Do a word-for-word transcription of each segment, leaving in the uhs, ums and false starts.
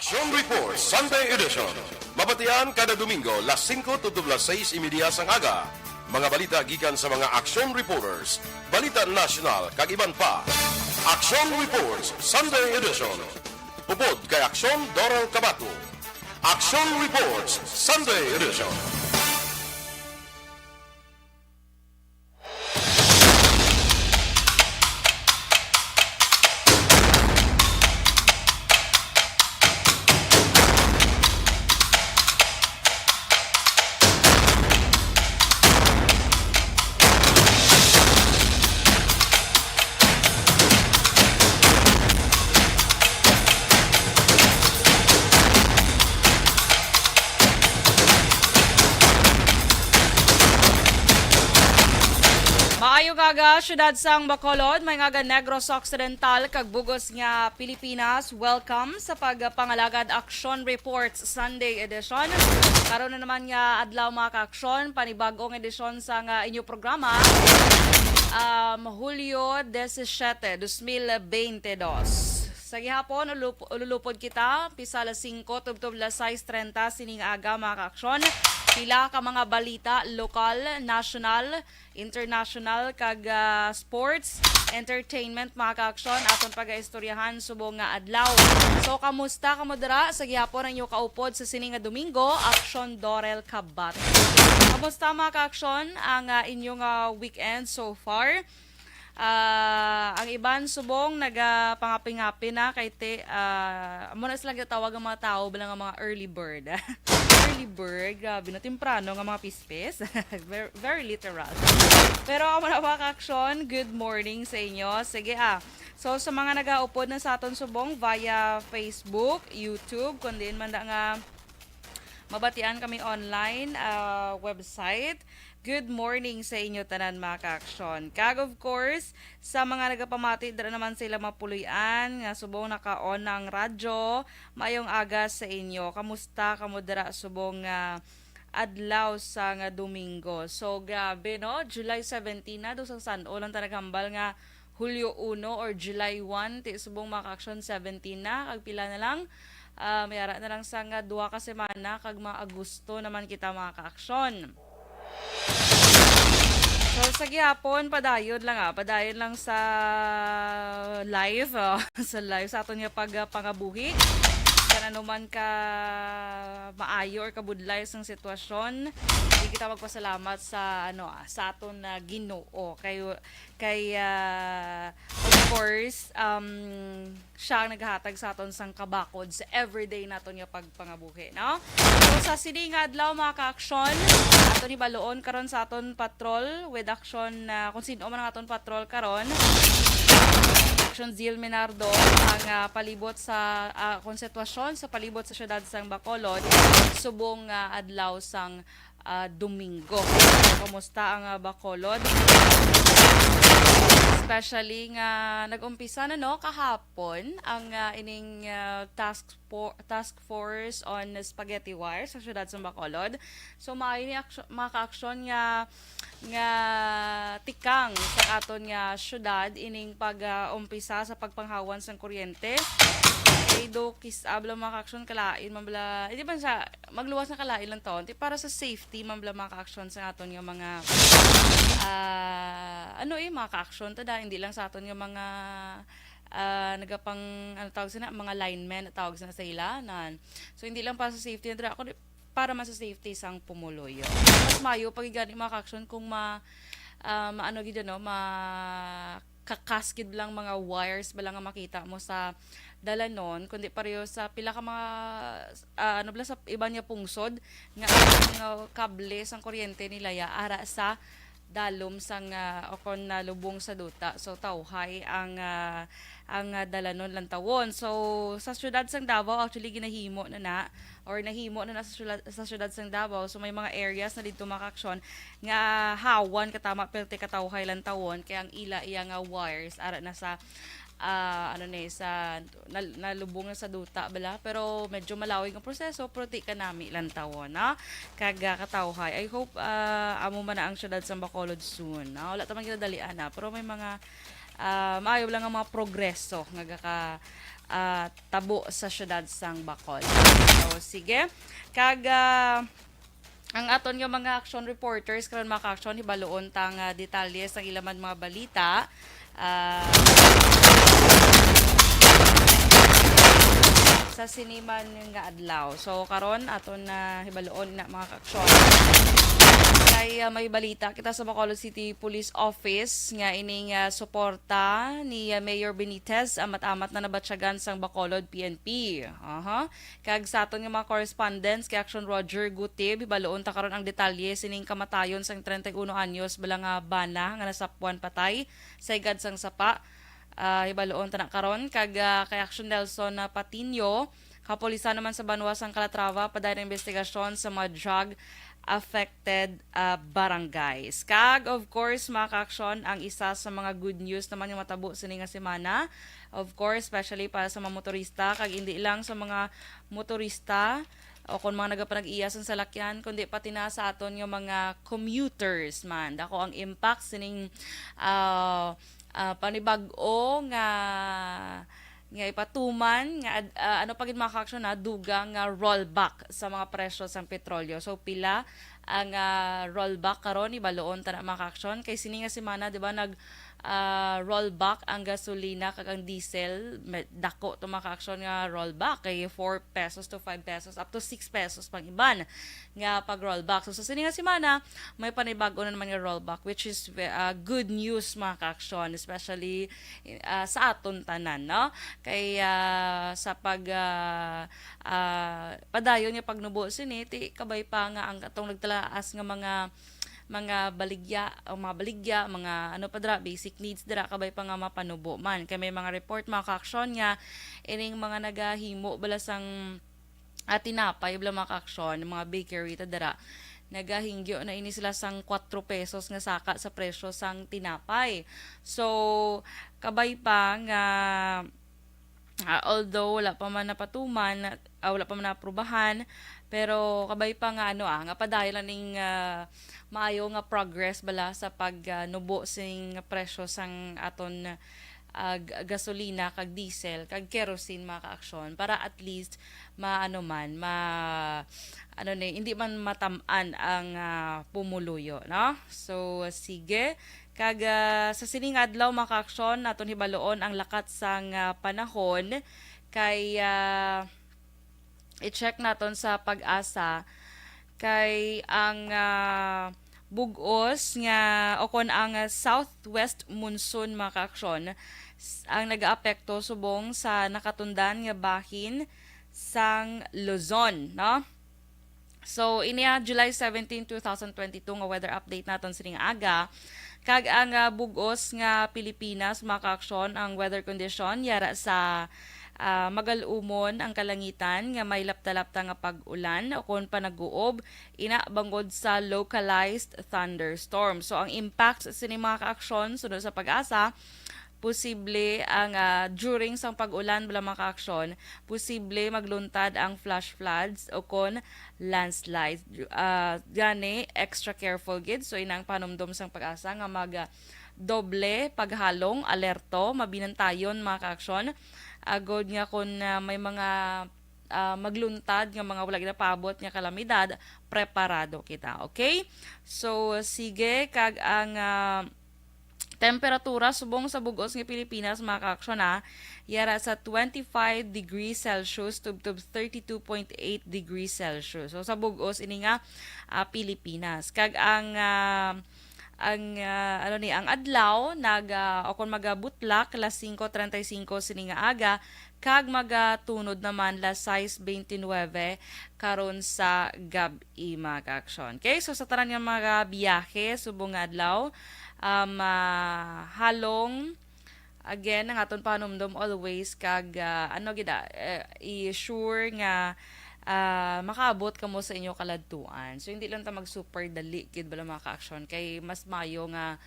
Action Report Sunday Edition. Mabatian kada Domingo, las singko tubtob las sais y media sang aga. Mga balita gikan sa mga action reporters, balita nasyonal, kag iban pa. Action Reports Sunday Edition. Upod kay Action Doral Cabato. Action Reports Sunday Edition. Maayong aga, siyudad sang Bacolod, may nga aga Negros Occidental, kag bugos nga Pilipinas. Welcome sa pagpangalagad Action Reports Sunday Edition. Karon na naman nga adlaw, mga ka-aksyon, panibag-ong edisyon sa nga inyo programa, um, Hulyo disisiete, dos mil bente dos. Sa gihapon, ulup-, ululupod kita, pisa las singko, tubtob las sais trenta, sining aga, mga ka-aksyon. Pila ka mga balita, lokal, nasyonal, international, kag, ah, sports, entertainment, mga ka-aksyon, aton pagaistoryahan subong nga adlaw. So, kamusta kamo dira? Sa gihapon ang inyo kaupod sa sini nga Domingo, Aksyon Dorel Kabat. Kamusta, mga ka-aksyon, ang, ah, inyong, ah, weekend so far? Ah, ang iban subong nagapangapi-ngapi na kay ti-, ah, amo na sila gatawag ang mga tao bala nga mga early bird. Early bird, grabe na, temprano nga mga pispis. Very, very literal. Pero amo na, mga ka-aksyon, good morning sa inyo. Sige, ah. So, sa mga nagaupod na sa aton subong via Facebook, YouTube, kun diin man da nga mabatian kami online, ah, website, good morning sa inyo tanan, mga ka-aksyon. Kag of course, sa mga nagapamati dira naman sa ilang mga puloy-an nga subong naka-on na ang radyo, maayong aga sa inyo. Kamusta kamo dira subong nga adlaw sa nga Domingo? So, grabe, no? July seventeen na, daw sang san-o lang ta naghambal nga Hulyo uno or July one, ti subong, mga ka-aksyon, seventeen na, kag pila na lang, ah, may ara na lang sang, ah, duha ka semana, kag mga Agosto naman kita, mga ka-aksyon. So, sa gihapon, padayon lang, ah, padayon lang sa live, oh, sa live, sa aton nga pag, ah, pangabuhi. Sa ano man ka maayo or kabudlay sang sitwasyon, di kita magpasalamat sa, ano, ah, sa aton, ah, Ginoo. Kay, kay, ah, of course, um, siya ang naghatag sa aton sang kabakod sa everyday naton nga pagpangabuhi, no? So, sa sini nga adlaw, mga ka-aksyon, aton hibaluon karon sa aton patrol with action, ah, kung sino man ang aton patrol karon. Action Zil Minardo, ang, ah, palibot sa, ah, kung sitwasyon sa palibot sa siyudad sang Bacolod, subong nga adlaw sang ah, Domingo. So, kumusta ang, ah, Bacolod? Especially nga nag-umpisa na, no, kahapon ang, ah, ining, ah, task for, task force on spaghetti wire sa siyudad sa Bacolod. So, maayo ni aksyo-, mga ka-aksyon nga, nga tikang sa aton nga syudad ining pag, ah, umpisa sa pagpanghawan sang kuryente. Kay do kis-, ah, bala, mga ka-aksyon, kalain man bala, hindi man siya magluwas na kalain lang taon, ti para sa safety man bala, mga ka-aksyon, sa aton nga mga, ah, ano, eh, mga ka-aksyon, tada, hindi lang sa aton nga mga, ah, nagapang, ano tawag sina, mga linemen, tawag sina sa ila, nan. So, hindi lang para sa safety na dira, kundi para man sa safety sang pumuluyo. Mas mayo pa gid gani, mga ka-aksyon, kung ma-, ah, maano gid, ano, ma-, kakas gid lang mga wires bala nga makita mo sa dalanon, kundi pareho sa pila ka mga, ah, ano bala, sa iban nga pungsod nga ang mga kable sang kuryente nilaya ara sa dalom sang, ah, o kon nalubong sa duta. So, tawhay ang, ah, ang, ah, dalanon lantawon. So, sa siyudad sang Davao, actually, ginahimo na na or nahimo na na sa syula-, sa siyudad sang Davao. So, may mga areas na didto, mga ka-aksyon, nga hawan katama, perti katawhay lantawon, kay ang ila iya nga wires ara na sa, ah, ano ni, sa nal-, nalubong na sa duta bala, pero medyo malawig ang proseso, pero ti kanami lantawon, no? Kag, ah, katawhay. I hope, ah, amo man na ang siyudad sa Bacolod soon, no? Wala ta man ginadalian, ah, pero may mga, ah, maayo lang ang mga progreso nga gaka, ah, tabo sa siyudad sang Bacolod. So, sige. Kag, ah, ang aton nga mga action reporters karon, mga ka-action, hibaluon ta nga detalye sang ila man mga balita, ah, sa sini man nga adlaw. So, karon aton na hibaluon na, mga ka-action. Kay, ah, may balita kita sa Bacolod City Police Office nga ining, ah, suporta ni, ah, Mayor Benitez amat-amat na nabatyagan sang Bacolod P N P. Aha. Kag sa aton nga mga correspondents, kay Action Roger Gutib, hibaluon ta karon ang detalye sining kamatayon sang treinta y uno anyos bala nga bana nga nasapwan patay sa higad sang sapa. Ah, hibaluon ta na karon. Kag, ah, kay Action Nelson, ah, Patiño, kapulisan naman sa banwa sang Calatrava, padayon ang investigasyon sa mga drug affected, ah, barangays. Kag, of course, mga ka-action, ang isa sa mga good news naman nga matabo sini nga semana, of course, especially para sa mga motorista, kag hindi lang sa mga motorista o kon mga nagapanag-iya sang salakyan, kundi pati na sa aton nga mga commuters man. Dako ang impact sining, ah, ah, panibag-o nga, nga ipatuman nga ad-, ah, ano pa gid, mga ka-action, ha, dugang nga rollback sa mga presyo sang petrolyo. So, pila ang, ah, rollback karon? Hibaluon ta na, mga ka-action. Kay sini nga semana, di ba, nag, ah, rollback ang gasolina kag ang diesel. Me-, dako to, mga ka-action, nga rollback. Kay four pesos to five pesos, up to six pesos pang iban nga pag-rollback. So, sa sini nga semana, may panibag-o na naman nga rollback, which is ve-, ah, good news, mga ka-action, especially, ah, sa aton tanan, no? Kay, ah, sa pag, ah, ah, padayon nga pagnubo sini, ti kabay pa nga ang katong nagtalaas nga mga, mga baligya, o mga baligya, mga ano pa dira, basic needs dira, kabay pa nga mapanubo man. Kay may mga report, mga ka-action, nga ining mga nagahimo bala sang, ah, tinapay bala, mga ka-action, mga bakery ta dira, nagahingyo na ini sila sang kwatro pesos nga saka sa presyo sang tinapay. So, kabay pa nga, ah, although wala pa man napatuman, ah, wala pa man naaprubahan, pero kabay pa nga, ano, ah, nga padayon lang ning, ah, maayo nga progress bala sa pag, ah, nubo sing presyo sang aton, ah, g-, gasolina kag diesel kag kerosene, mga ka-action, para at least ma-, ano man, ma-, ano ni, hindi man matam-an ang, ah, pumuluyo, no? So, sige. Kag, ah, sa sining adlaw, mga ka-action, aton hibaluon ang lakat sang, ah, panahon kay, ah, i-check naton sa PAGASA kay ang, ah, bug-os nga o kon ang, ah, southwest monsoon, mga ka-action, s-, ang nagaapekto subong sa nakatundan nga bahin sang Luzon, no? So, ini, ah, July seventeen, two thousand twenty-two nga weather update naton sining aga. Kag ang, ah, bug-os nga Pilipinas, mga ka-action, ang weather condition yara sa, ah, magal-umon ang kalangitan nga may lapta-lapta nga pag-ulan o kon panag-uob, ina bangod sa localized thunderstorm. So, ang impact sini, mga ka-action, suno sa PAGASA, posible ang, ah, during sang pag-ulan bala, mga ka-action, posible magluntad ang flash floods o kon landslides. Ju-, ah, gani, extra careful gid. So, inang panumdom sang PAGASA nga mag, ah, doble paghalong, alerto, mabinantayon, mga ka-action. Agod nga kon, ah, may mga, ah, magluntad nga mga wala ginapaabot nga kalamidad, preparado kita. Okay? So, sige, kag ang, ah, temperatura subong sa bug-os nga Pilipinas, mga ka-action, ha, yara sa twenty-five degrees Celsius tubtob thirty-two point eight degrees Celsius. So, sa bug-os ini nga, ah, Pilipinas. Kag ang, ah, ang, ah, ano ni, ang adlaw nag, ah, o kon magabutlak las singko treinta y cinco sini nga aga, kag magatunod naman las sais veintinuebe karon sa gab-i, mga ka-action. Okay, so sa tanan nga mga biyahe subong nga adlaw, um, ah, halong, again, ang aton panumdom always kag, ah, ano gid, ah, eh, i-sure nga, ah, makaabot kamo sa inyo kaladtuan. So, hindi lang ta mag-super dali gid bala, mga ka-action, kay mas mayo nga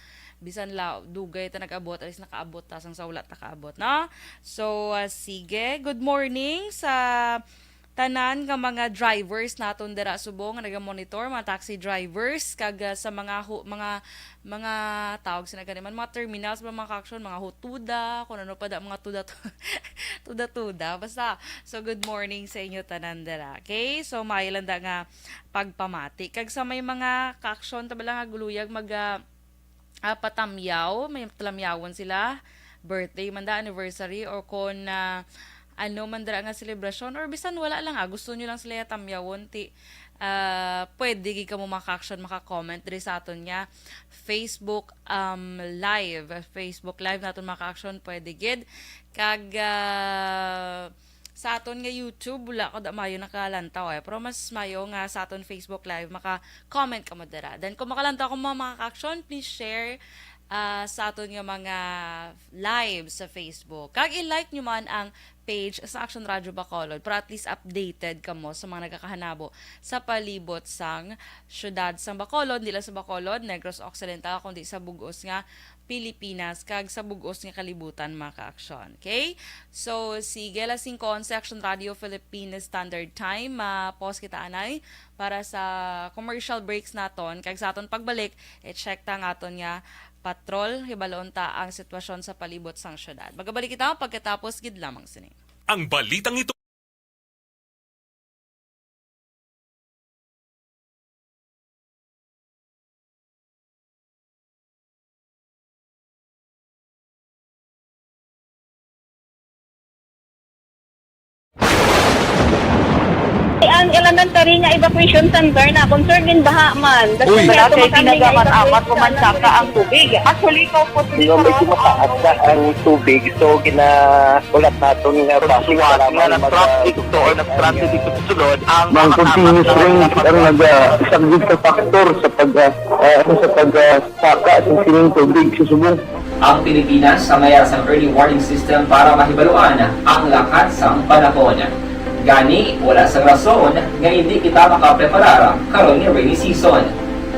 bisan la dugay ta nag-abot, at least nakaabot ta sang sa wala ta kaabot, no? So, ah, sige. Good morning sa tanan nga mga drivers naton dira subong nga nagamonitor, mga taxi drivers, kag, ah, sa mga hu-, mga, mga tawag sila gani man, mga terminals ba, mga kaaksyon, mga hutuda, kung ano pa da, mga tuda, tuda-tuda. Basta, so good morning sa inyo tanan dira. Okay? So, maayo lang da nga pagpamati. Kag sa may mga kaaksyon, tabala nga guluyag mag, ah, ah, patamyaw, may talamyawon sila, birthday man da, anniversary, or kon, ah, ano man dira nga selebrasyon, or bisan wala lang, ah, gusto nyo lang sila tamyawon, ti, ah, pwede gid kamo, mga kaaksyon, maka-comment diri sa aton nga Facebook, um, live, Facebook live naton, mga kaaksyon, pwede gid. Kag, ah, sa aton nga YouTube, wala ko da mayo nakalantaw, eh. Pero mas mayo nga sa aton Facebook Live, maka-comment kamo dira. Then, kung makalantaw kamo, mga, mga kaaksyon, please share, ah, sa aton nga mga live sa Facebook. Kag i-like nyo man ang page sa Action Radio Bacolod para at least updated kamo sa mga nagakahanabo sa palibot sang syudad sang Bacolod, di lang sa Bacolod, Negros Occidental, kundi sa bug-os nga Pilipinas kag sa bug-os nga kalibutan, mga kaaksyon. Okay? So, sige, alas singko onse, Action Radio Philippines Standard Time. Ma-pause kita anay para sa commercial breaks naton. Kag sa aton pagbalik, i-check ta ang aton nga patrol. Hibalon ta ang sitwasyon sa palibot sang syudad. Magabalik kita pagkatapos gid lamang sini. Ang balitang ito. Ang elementary nga evacuation center na concerned in baha man. Uy. Wala kay ginagaman amat, pumansaka ang tubig. Actually, ikaw po, Hindi, medyo mataas na ang tubig. So, gina-, Ulat naton nga Pagsuwat nga nag-traffic to or nag-traffic dito sa sulod ang Ang mga continuous rain ang nag-, ah, isa gid sa factor sa pag, ah, ah, ano, sa pag, ah, saka sa sining tubig sa subong. Ang Pilipinas sa mayar sang early warning system para mahibaluan ang lakat sang panahon. Gani, wala sang rason nga hindi kita makapreparar karon nga rainy season.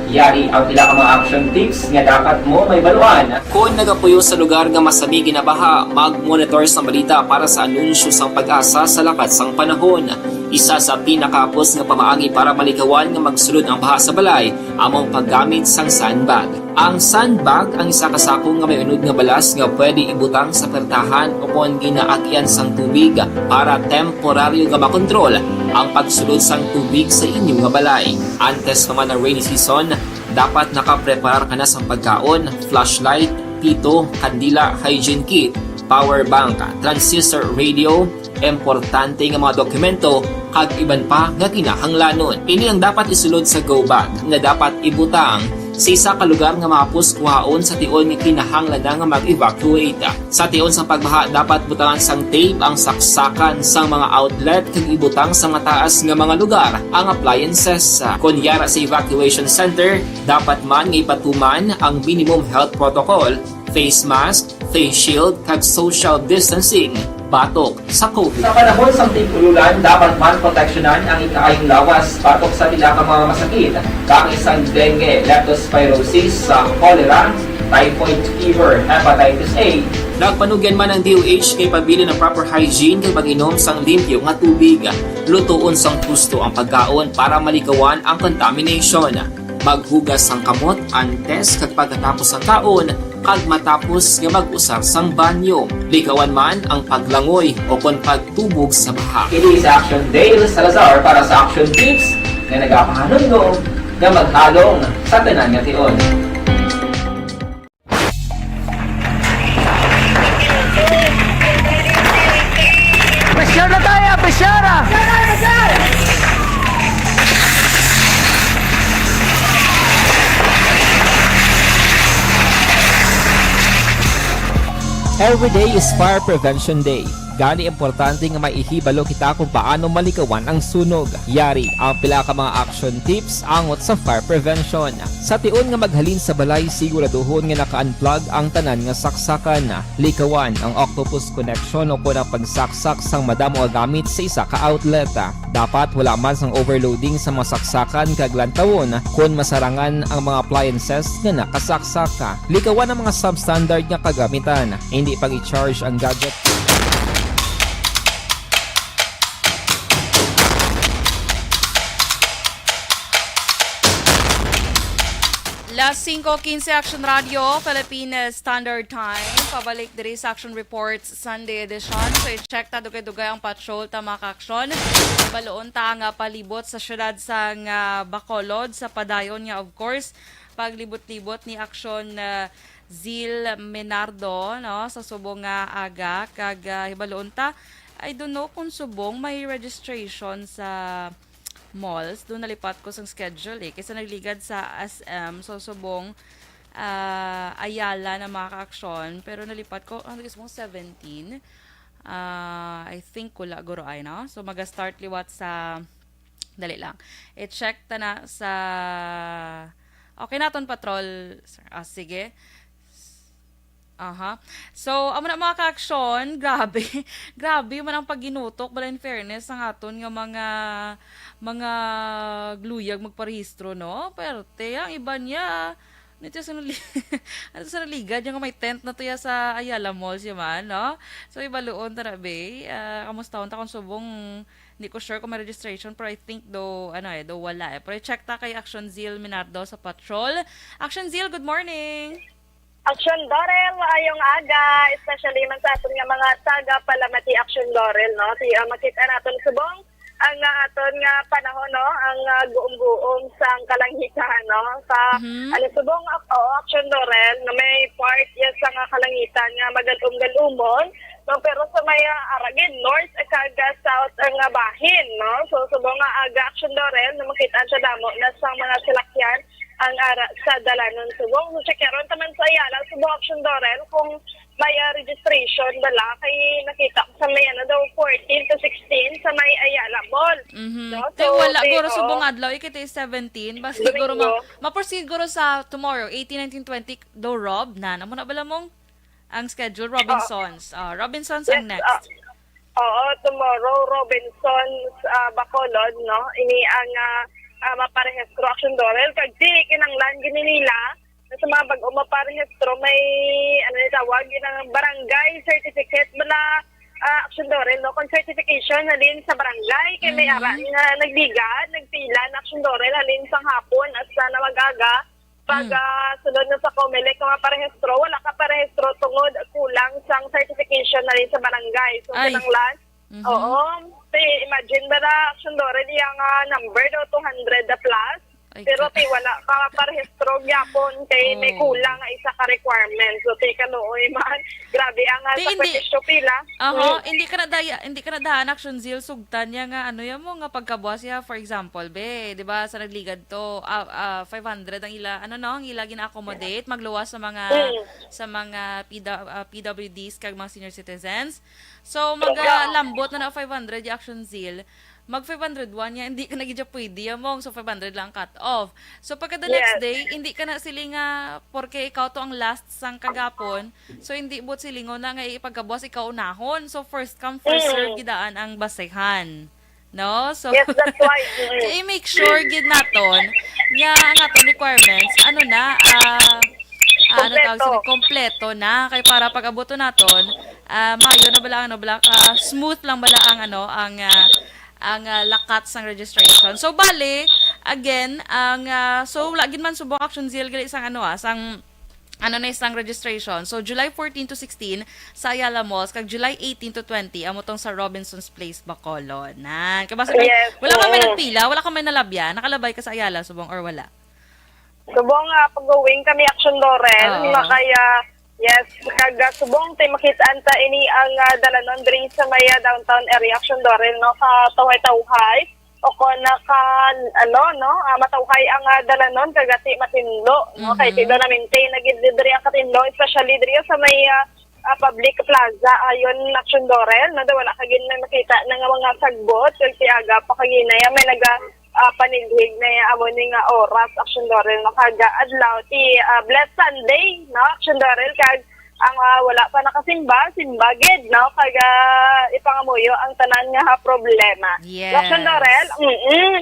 Yari ang pila ka mga action tips nga dapat mo mahibaluan. Kon nagapuyo sa lugar nga masami ginabaha, mag-monitor sang balita para sa anunsyo sang PAGASA sa lakat sang panahon. Isa sa pinakahapos nga pamaagi para malikawan nga magsulod ang baha sa balay amo ang paggamit sang sandbag. Ang sandbag ang isa ka sako nga may unod nga balas nga pwede ibutang sa pertahan o kon ginaagyan sang tubig para temporaryo nga makontrol ang pagsulod sang tubig sa inyo nga balay. Antes pa man ang rainy season, dapat nakapreparar ka na sang pagkaon, flashlight, pito, kandila, hygiene kit, power bank, transistor radio, importante nga mga dokumento, kag iban pa nga kinahanglanon. Ini ang dapat isulod sa go bag nga dapat ibutang sa isa ka lugar nga mahapos kuhaon sa tion nga kinahanglan na nga mag-evacuate. Sa tion sang pagbaha, dapat butangan sang tape ang saksakan sang mga outlet kag ibutang sa mataas nga mga lugar ang appliances. Kon yara sa evacuation center, dapat man nga ipatuman ang minimum health protocol, face mask, face shield, kag social distancing batok sa COVID. Sa panahon sang tig-ululan, dapat man proteksyonan ang ikaayong lawas batok sa pila ka mga masakit, kaangay sang dengue, leptospirosis, sa cholera, typhoid fever, hepatitis A. Nagpanugyan man ang D O H kay pabilin ang proper hygiene kag pag-inom sang limpyo nga tubig. Lutoon sang husto ang pagkaon para malikawan ang contamination. Maghugas sang kamot antes kag pagkatapos sang kaon, kag matapos nga mag-usar sang banyo. Likawan man ang paglangoy o kon pagtubog sa baha. Kini sa Action Dale Salazar para sa Action Tips nga nagapahanumdom nga maghalong sa tanan nga tion. Pressure na tayo, pressure na! Every day is Fire Prevention Day. Gani, importante nga maihibalo kita kung paano malikawan ang sunog. Yari ang pila ka mga action tips angot sa fire prevention. Sa tion nga maghalin sa balay, siguraduhon nga naka-unplug ang tanan nga saksakan. Likawan ang octopus connection o kon ang pagsaksak sang madamo nga gamit sa isa ka outlet. Dapat wala man sang overloading sa mga saksakan kag lantawon kon masarangan ang mga appliances nga nakasaksak. Likawan ang mga substandard nga kagamitan. Hindi pag-i-charge ang gadget. Las singko quince, Action Radio, Philippine Standard Time. Pabalik diri sa Action Reports Sunday Edition. So, i-check ta dugay-dugay ang patrol ta, mga ka-aksyon. Baloon ta nga palibot sa siyudad sang, ah, Bacolod, sa padayon nga, of course, paglibot-libot ni Aksyon, ah, Zil Menardo, no, sa subong nga aga. Kag, ah, hibaloon ta, I don't know kung subong may registration sa malls. Doon nalipat ko sang schedule, eh. Kaysa nagligad sa S M, so subong, ah, Ayala na, mga ka-aksyon. Pero nalipat ko, ano, gusto mong seventeen? Ah, I think wala guro ay, no? So, maga-start liwat sa, dali lang. I-check ta na sa, okay naton, patrol. Ah, sige. Aha. So, amo na, mga ka-aksyon, grabe. Grabe man ang pagginutok, bala, in fairness, ang aton nga mga, mga gluyag magparehistro, no? Pero, te, ang iba niya, nito sa nali-, ano sa naligad, yung may tent na to ya sa Ayala Malls, ya man, no? So, ibaluon ta na, be. Ah, kamustahon ta kung subong, hindi ko sure kung may registration, pero I think do, ano eh, do wala eh. Pero i-check ta kay Action Zeal Minardo sa patrol. Action Zeal, good morning! Action Dorel, maayong aga, especially man sa aton nga mga taga Palamati, Action Dorel, no? Si, ah, makita naton subong ang, ah, aton nga panahon, no? Ang, ah, guom-guom sang kalangitan, no? Sa, Mhm. ano, subong, ak-, oo, Action Dorel, na may part ya sa nga kalangitan nga magalum-galumon, no? Pero sa may, ah, aragid, north kag, ah, south ang, ah, bahin, no? So, subong nga aga, Action Dorel, na makita sa damo na sa mga salakyan ang ara sa dalanon subong. So, check karon taman sa Ayala, subong, Action Dorel, kung may, ah, registration bala, kay nakita ko sa may, ano daw, fourteen to sixteen sa may Ayala Mall. Mhm. No? Kay So, wala, they, guro, oo. subong adlaw, ikita is seventeen. Basta Domingo. siguro ma-, ma-proceed guro sa tomorrow, eighteen, nineteen, twenty, do Rob, na, namo na bala mong ang schedule, Robinsons. Ah, Robinsons Yes, ang next. ah, oo, tomorrow, Robinsons, ah, Bacolod, no? Ini ang, ah, ah, maparehistro, Action Dorel. Kag di kinanglan gini nila sa mga bag-o maparehistro, may, ano ni tawag, yun ang barangay certificate bala, ah, Action Dorel, no? Kung certification halin sa barangay, kay may Mhm. ara nga nagligad, nagpila na, Action Dorel, halin sang hapon hasta na mag-aga. Pag, Mm. ah, sulod na sa Comelec nga parehistro, wala ka parehistro tungod kulang sang certification halin sa barangay. So, Ay. kinanglan, Mhm. oo. Ti, imagine ba na, Action Dorel, iya nga number daw, two hundred na plus. Ay, Pero ka- ti, wala ka parehistro gyapon kay may Oh. kulang nga isa ka requirement. So, ti, kaluoy man. Grabe ang, ah, Ti, hindi. sakripisyo pila. Aho, Mm. hindi ka na daya, hindi ka na dahan, Action Zeal, sugtan niya nga, ano, yan mo nga pagkabuas niya, for example, be, di ba, sa nagligad to, ah, ah, five hundred ang ila, ano, no, ang ila gina-accommodate, magluwas sa mga, Mm. sa mga P W, ah, P W Ds kag mga senior citizens. So, magalambot na na five hundred yung, Action Zeal. Mag five hundred one niya, hindi ka na gid siya pwede, among, so five hundred lang cut off. So, pagka the next Yes. day, hindi ka na siling nga, porke ikaw to ang last sang kagapon, so hindi buot silingon na nga ipagkabuas ikaw unahon. So, first come, first serve Mm. gidaan ang basehan. No? So, Yes, that's why. Mm. i-make sure gid naton nga ang aton requirements, ano na, ah, ah, ano tawag Kompleto. sini? Kompleto na. Kay para pag-abot naton, ah, maayo na bala, ano bala, ah, smooth lang bala ang, ano, ang, ah, ang, ah, lakat sang registration. So, bali, again, ang, ah, so, wala gid man subong, Action Zeal, gali sang, ano, ah, sang, ano na, sang registration. So, July fourteen to sixteen sa Ayala Malls, kag July eighteen to twenty, amo tong sa Robinson's Place, Bacolod. Nan, kabasa kay, Yes, wala ka may oo. nagpila, wala ka may nalabyan, nakalabay ka sa Ayala subong or wala? Subong, ah, pag-going kami, Action Dorel, Oo. nga kaya, yes, kag, ah, subong, tay, makit-an ta ini ang, ah, dalanon diri sa may, ah, downtown area, Action Dorel, no, sa Tawhay-Tawhay, o kon naka, ano, no, ah, matawhay ang, ah, dalanon, kag ati matinlo, no, kay Mhm. ti do na-maintain na gid diri ang katinlo, especially diri sa may, ah, ah, public plaza, ayon, Action Dorel, no, do wala ka gid may makita na nga mga sagbot, kag ti aga pa kaginaya may naga, ah, panilhig na ya, amo ni nga oras, Action Dorel, no, kag adlaw ti, ah, Blessed Sunday, no, Action Dorel, kag ang, ah, wala pa nakasimba, simba gid, no, kag, ah, ipangamuyo ang tanan nga problema. Yes. Action Dorel, mm.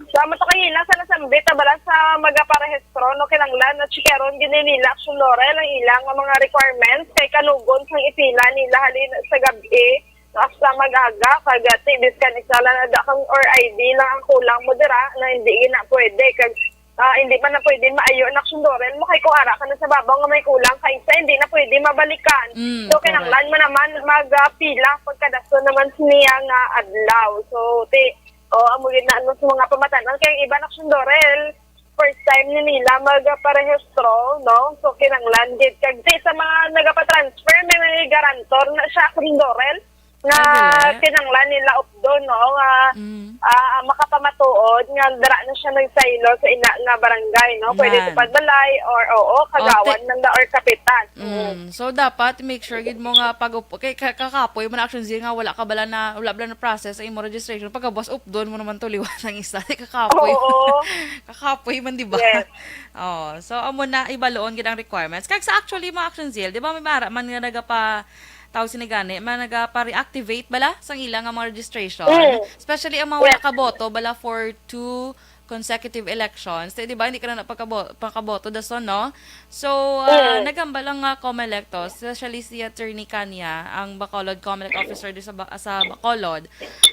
So, amo to kay ila sa nasambit, ah, bala sa magaparehistro, no, kinanglan na chikaron gid ni nila, Action Dorel, ang ilang mga requirements kay kanugon sang ipila nila halin sa gab-i hasta mag-aga, kag ti biskan isa lang na dakang or I D lang ang kulang mo dira, na hindi gid na pwede, kag, ah, hindi man na pwede maayo ang action, Dorel, mo kay kung ara ka na sa babaw nga may kulang ka isa, hindi na pwede mabalikan. Mm, So, kinahanglan correct. mo naman magpila pagkadason naman niya nga adlaw. So, ti, o, amo gid na ano sa mga pamatan-an kay ang iban action, Dorel, first time ni nila magparehistro, no? So, kinahanglan gid kag ti sa mga nagapatransfer, may, may guarantor na siya, action, Dorel, nga Ay, wala. kinahanglan nila updon, no? Nga Mm. ah, makapamatuod nga dira na siya nagsaylo sa ina nga barangay, no? Pwede Yan. sa pagbalay or, oo, kagawan O, ti- man da or kapitan. Mm. Mm. So, dapat make sure gid mo nga pag-, okay, ka-, kakapoy man, action, Zil, nga wala ka bala na, wala bala na process sa imo registration. Pagkabuas, updon mo naman to liwat ang isa. Di kakapoy. Oo. Kakapoy man, di ba? Yes. Oh, so, amo na, ibaloon gid ang requirements. Kag sa actually, mga, action, Zil, di ba, may mara man nga nagapa, tawag sini gani, man nagapa-reactivate bala sang ila nga mga registration? Mm. Especially ang mga wala Yes. kaboto bala for two consecutive elections. Di, di ba, hindi ka na napagkabo-, pagkaboto dason, no? So, ah, Mm. nagambal ang, ah, Comelec to, especially si Attorney Kanya, ang Bacolod Comelec officer di sa, Ba-, sa Bacolod.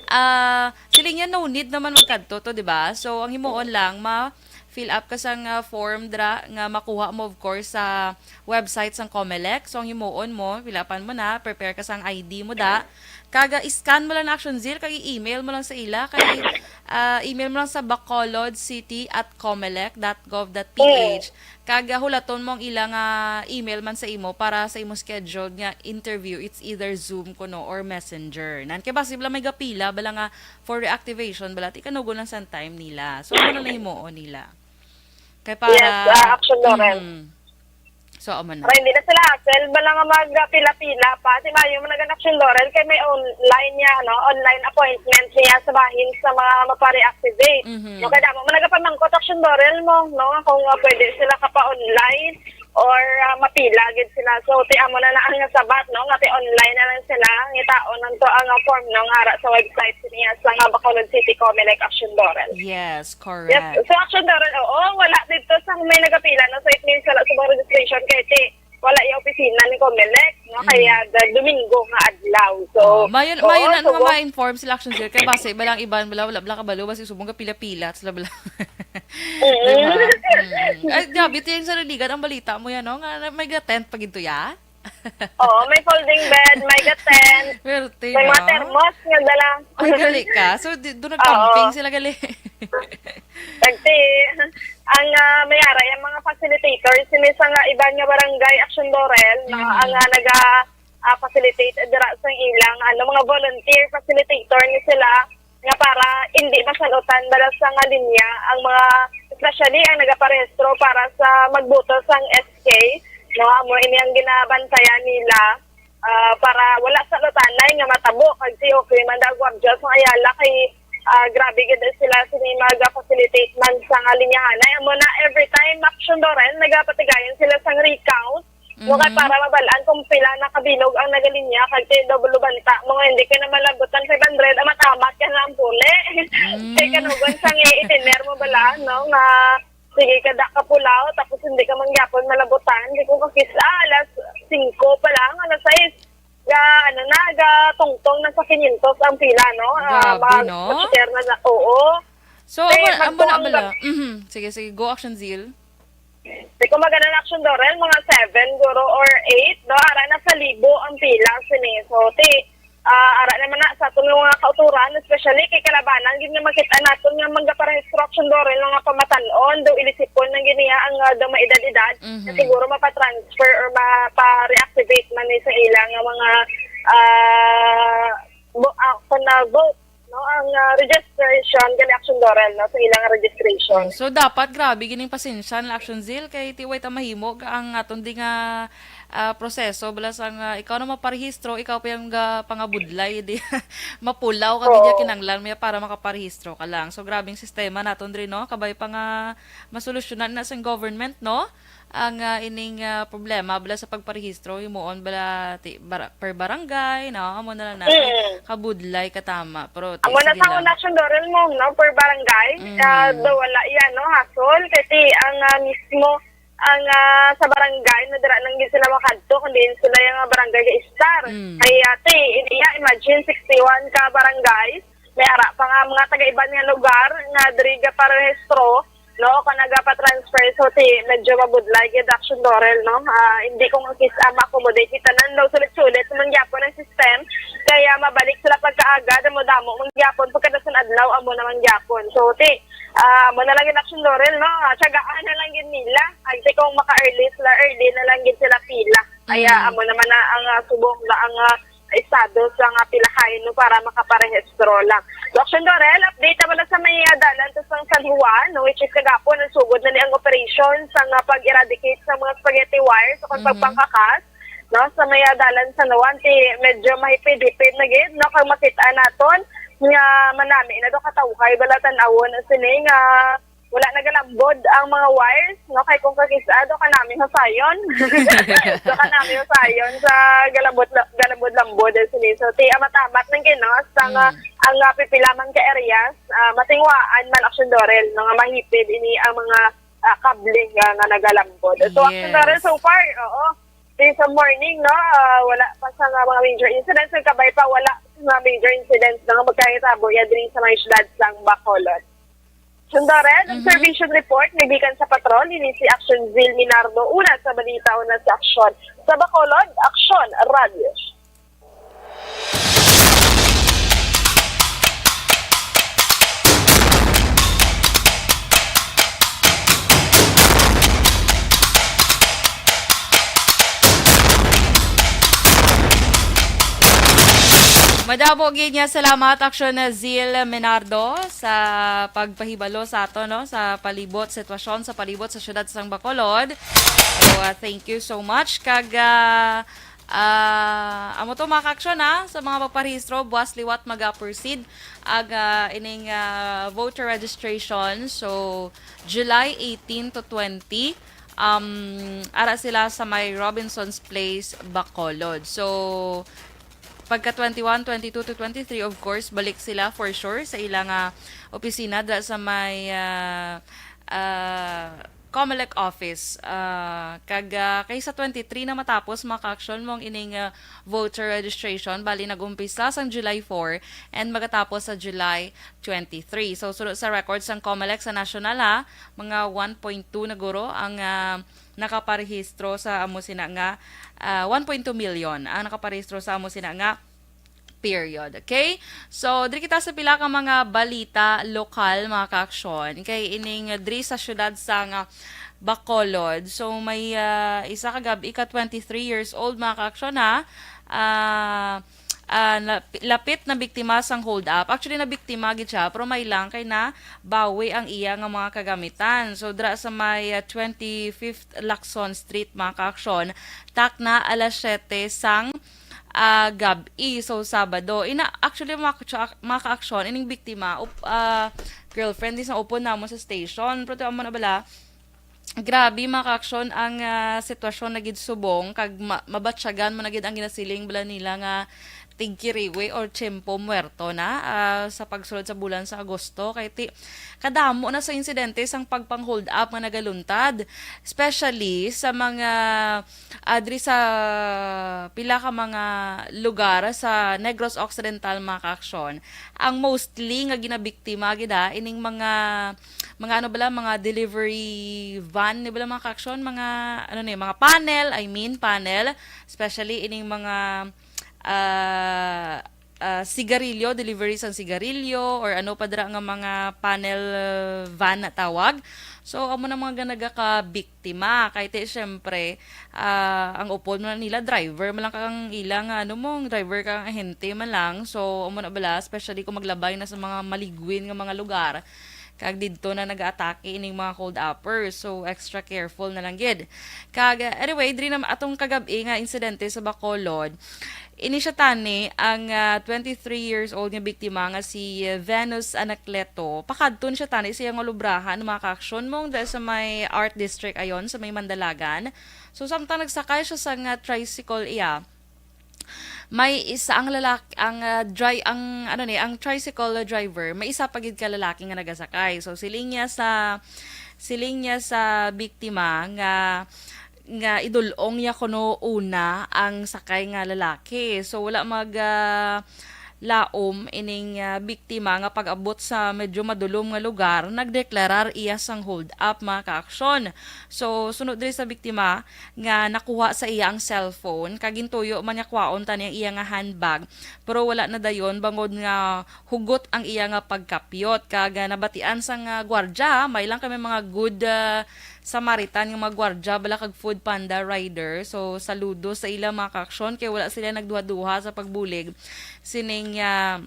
Ah, siling niya, no need naman magkadto to, di ba? So, ang himuon lang, ma-fill up ka sang, ah, form dra nga makuha mo, of course, sa website sang Comelec. So, ang himuon mo, fill upan mo na, prepare ka sang I D mo da. Kag, ah, i-scan mo lang na, action, Zil, kag i-email mo lang sa ila, kay, ah, email mo lang sa bacolodcity at comelec dot gov dot P H. Mm. Kag, ah, hulaton mo ang ila nga email man sa imo para sa imo scheduled nga interview. It's either Zoom kuno or Messenger. Nan kay basi bala may gapila bala nga for reactivation bala, ti kanugon lang sang time nila. So, amo na lang himuon nila. Kay para Yes, ah, action, Dorel. Mm. So, amo na. Para hindi na sila hassle, bala nga magpila-pila pa. Si Mayo man nag-, action, Dorel, kay may online niya, ano, online appointment niya sa bahin sa mga mapa-reactivate. Mhm. No, kay damo man nagapamangkot, action, Dorel, mo, no, kung, ah, pwede sila kapa-online or, ah, mapila gid sila. So, ti amo na na ang sabat, no, nga ti online na lang sila. Ngitaon lang to ang, ah, form, no, nga ara sa website niya sa nga Bacolod City Comelec, action, Dorel. Yes, Yes. correct. So, action, Dorel, oo, wala dito sa may nagapila, no? So, it means wala sa mga registration kay ti wala yung opisina ni Comelec, no? Mm. Kaya da-, Domingo nga adlaw. So, Oh, mayon, oo, mayon na so, ano, wa- ma-inform sila, action, sir. Kay basi, balang iban, bala, wala, bala kabalo, basi subong ka pila-pila, sila bala. Mm. Di ba? Mm. Ay, grabe, ti yung sa Riligan, ang balita mo yan, no? Nga, may ga-tent pa gid to, ya? Oo, may folding bed, may ga-tent, Swerte, may mga no? thermos nga dala. Ay, gali ka. So, di, doon Oo. nag-camping sila, gali. Kagti, ang, ah, may ara, yung mga facilitators, sini sa nga iban nga barangay, action, Dorel, no? Mhm. Ang, ah, naga, ah, facilitate dira sa ilang, ano, mga volunteer facilitator ni sila, nga para hindi masalutan bala sa nga linya ang mga, especially ang nagaparehistro para sa magboto sang S K, no? Amo ini ang ginabantayan nila, ah, para wala salutanay nga matabo kag si okay man daw gwardiya sa Ayala kay, ah, grabe gid sila sini mag-facilitate man sa nga linyahanay. Amo na every time, action, Dorel, nagapatigayon sila sang recount. No, kay Mhm. para mabalaan kung pila na kabilog ang nagalinya, kag ti double banta, mga hindi ka na malabutan five hundred, amat-amat ka na ang puli. Mm. Kay kanugon sa nga itiner mo bala, no, nga sige ka da ka pulaw, tapos hindi ka man gyapon malabutan, di ko kakita, alas singko pa lang, alas sais, ga, ano na, ga tungtong na sa kinyentos ang pila, no? Ah, Grabe, mag-, no? mag-share na na, oo. So, Kay amo, amo na magkuwang bala. Mhm. Sige, sige. Go, action, Zil. Di ko magana na, action, Dorel, mga seven, guro, or eight, no? Ara na sa libo ang pila, sini. So, ti, ah, ara naman na sa aton nga mga kauturan, especially kay kalabanan, gid nga makita naton nga magaparehistro, action, Dorel, nga pamatan-on, daw ilisipon na gid niya ang, ah, daw maedad-edad, na Mhm. siguro mapatransfer or mapa-reactivate man ni sa ila nga mga, ah, bo-, ah, kung na vote, no, ang, ah, registration, gali, action, Dorel, no, sa ilang registration. So, dapat grabe gining pasensya na, action, Zil, kay ti way ta mahimo ang aton di nga, ah, proseso, bala sa nga ikaw na maparehistro, ikaw pa yung ga-, pangabudlay, di mapulaw ka, di Oo. kinanglan mo ya para makaparehistro ka lang. So, grabing sistema naton diri, no? Kabay pa nga masolusyonan na sa government, no? Ang, ah, ining, ah, problema bala sa pagparehistro, himuon bala ti-, bara-, per barangay, no? Amo na lang na. Mm. Kabudlay ka tama. Pero ti-, Amo na sige sa lang. una, action, Dorel, mo, no? Per barangay. Mm. Ah, daw wala yan, no? Hasol. Kasi ang, ah, mismo, ang, ah, sa barangay, na dira nang gid sila makadto, kundi sila yung, ah, barangay ga-estar. Mm. Kaya, ti, iya, imagine, sixty-one ka barangay, may ara pa nga mga taga-iban nga lugar nga diri gaparehistro, no, kung nagapa-transfer, so ti medyo mabudlay gid, Action Dorel, no? Ah, hindi ko makis-, ah, ma-accommodate kita nang daw sulit-sulit man gyapon ang system, kaya mabalik sila pagkaaga, damo-damo man gyapon, pagkadason adlaw, amo naman gyapon. So, ti, ah, amo na lang gid, Action Dorel, no? Ah, tiyagaan na lang gid nila. Ay, ti kung maka-early sila, early na lang gid sila pila. Kaya, Mm. amo naman na ang, ah, subong na ang, ah, estado sa nga pilahay, no, para makaparehistro lang. So, Action Dorel, update naman na sa may, ah, dalan to sa San Juan, no, which is kagapon ang sugod na ni ang operation sa nga pag-eradicate sa mga spaghetti wires o kag Mhm. pagpangkakas, no, sa may, ah, dalan San Juan, ti medyo mahipid-hipid na gid, no, kag makita naton nga manami na do katawhay bala tan-awon ang sini nga wala nagalambod ang mga wires, no? Kay kung kakisado ka namin husayon. So, ka namin husayon sa galambod, galambod-lambod ang sini. So, ti amat-amat lang gid, no? Sa nga, Mm. ang, ah, pipila man ka areas, ah, matingwaan man, Action Dorel, no, nga mahipid ini ang mga, ah, kable nga, nga nagalambod. So, Action Dorel, Yes. so far, oo. Di sa morning, no, ah, wala pa sa nga mga major incidents. Nagkabay pa, wala nga major incidents na nga magkahitabo ya diri sa mga syudad sang Bacolod. Sundaren, Mhm. observation report, nagikan sa patrol, ini si Action Zil Minardo, una sa balita, una sa aksyon. Sa Bacolod, Aksyon Radio. Madamo gid nga salamat, Action Zil Menardo, sa pagpahibalo sa ato, no, sa palibot, sitwasyon sa palibot sa siyudad sang Bacolod. So, uh, thank you so much. Kag, uh, uh, amo to, mga ka-aksyon, ha, sa mga pagparehistro, buwas liwat maga-proceed ang, uh, ining, uh, voter registration. So, July eighteen to twenty, um, ara sila sa may Robinson's Place, Bacolod. So, pagka twenty-one, twenty-two to twenty-three, of course, balik sila for sure sa ila nga opisina dira sa may, ah, ah, Comelec office. Ah, kag, ah, kay sa twenty-three na matapos, mga ka-aksyon, mong ining, ah, voter registration, bali nag-umpisa sang July four and magatapos sa July twenty-three. So, suno sa records sang Comelec sa national, ha, mga one point two na guro ang, ah, nakaparehistro sa amo sina nga, ah, one point two million ang nakaparehistro sa amo sina nga period. Okay? So, diri kita sa pila ka mga balita lokal, mga ka-aksyon. Kay ining diri sa siyudad sa nga Bacolod. So, may, ah, isa ka gab-i ka twenty-three years old, mga ka-aksyon, ha. Ah, ah, na, lapit na biktima sang hold up. Actually, na biktima gid siya, pero may lang kay na bawi ang iya nga mga kagamitan. So, dira sa may, ah, twenty-fifth Lacson Street, mga ka-aksyon, takna alas siyete sang, ah, gab-i. So, Sabado. Ina, actually, mga ka-, mga ka-aksyon, ining biktima, up-, ah, girlfriend, di sa upon namo sa station. Pero amo na bala, grabe, mga ka-aksyon, ang, ah, sitwasyon na gid subong, kag ma-, mabatyagan mo na gid ang ginasiling bala nila nga tigkiriwi or tiyempo muerto na, ah, sa pagsulod sa bulan sa Agosto. Kay ti-, kadamo na sa insidente sang pagpang-hold up nga nagaluntad, especially sa mga, ah, diri sa pila ka mga lugar sa Negros Occidental, mga ka-aksyon. Ang mostly nga ginabiktima gid, ah, ining mga, mga ano bala, mga delivery van, di bala, mga ka-aksyon, mga, ano ni, mga panel, I mean, panel, especially ining mga, ah, ah, sigarilyo, delivery sang sigarilyo, or ano pa dira nga mga panel, uh, van na tawag. So, amo na mga nagakabiktima. Kay ti, syempre, ah, ang upod man nila, driver man lang kang ilang, ano mo, driver kang ahente man lang. So, amo na bala, especially kung maglabay na sa mga maligwin nga mga lugar. Kag didto na nag-aatake ining mga hold uppers. So, extra careful na lang gid. Kag, uh, anyway, diri na atong kagab-i nga insidente sa Bacolod. Ini siya tani ang, ah, twenty-three years old nga biktima nga si, ah, Venus Anacleto. Pakadto ni siya tani sa iya nga lubrahan, mga ka-aksyon, mong dahil sa may Art District ayon, sa may Mandalagan. So, samtang nagsakay siya sa nga tricycle iya, may isa ang lalaki, ang, ah, dri-, ang, ano ni, ang tricycle driver, may isa pa gid ka lalaki nga nagasakay. So, siling niya sa, siling niya sa biktima nga nga idul-ong niya kuno una ang sakay nga lalaki. So, wala mag, ah, laom ining, ah, biktima nga pag-abot sa medyo madulom nga lugar, nagdeklarar iya sang hold up, mga kaaksyon. So, sunod diri sa biktima nga nakuha sa iya ang cellphone, kag gintuyo man niya kwaon tani ang iya nga handbag, pero wala na dayon bangod nga hugot ang iya nga pagkapyot, kag, ah, nabatian sang, ah, gwardya, may lang kami mga good, ah, Samaritan nga mga gwardya bala kag Food Panda rider. So, saludo sa ila, mga kaaksyon, kay wala sila nagduha-duha sa pagbulig sining, ah,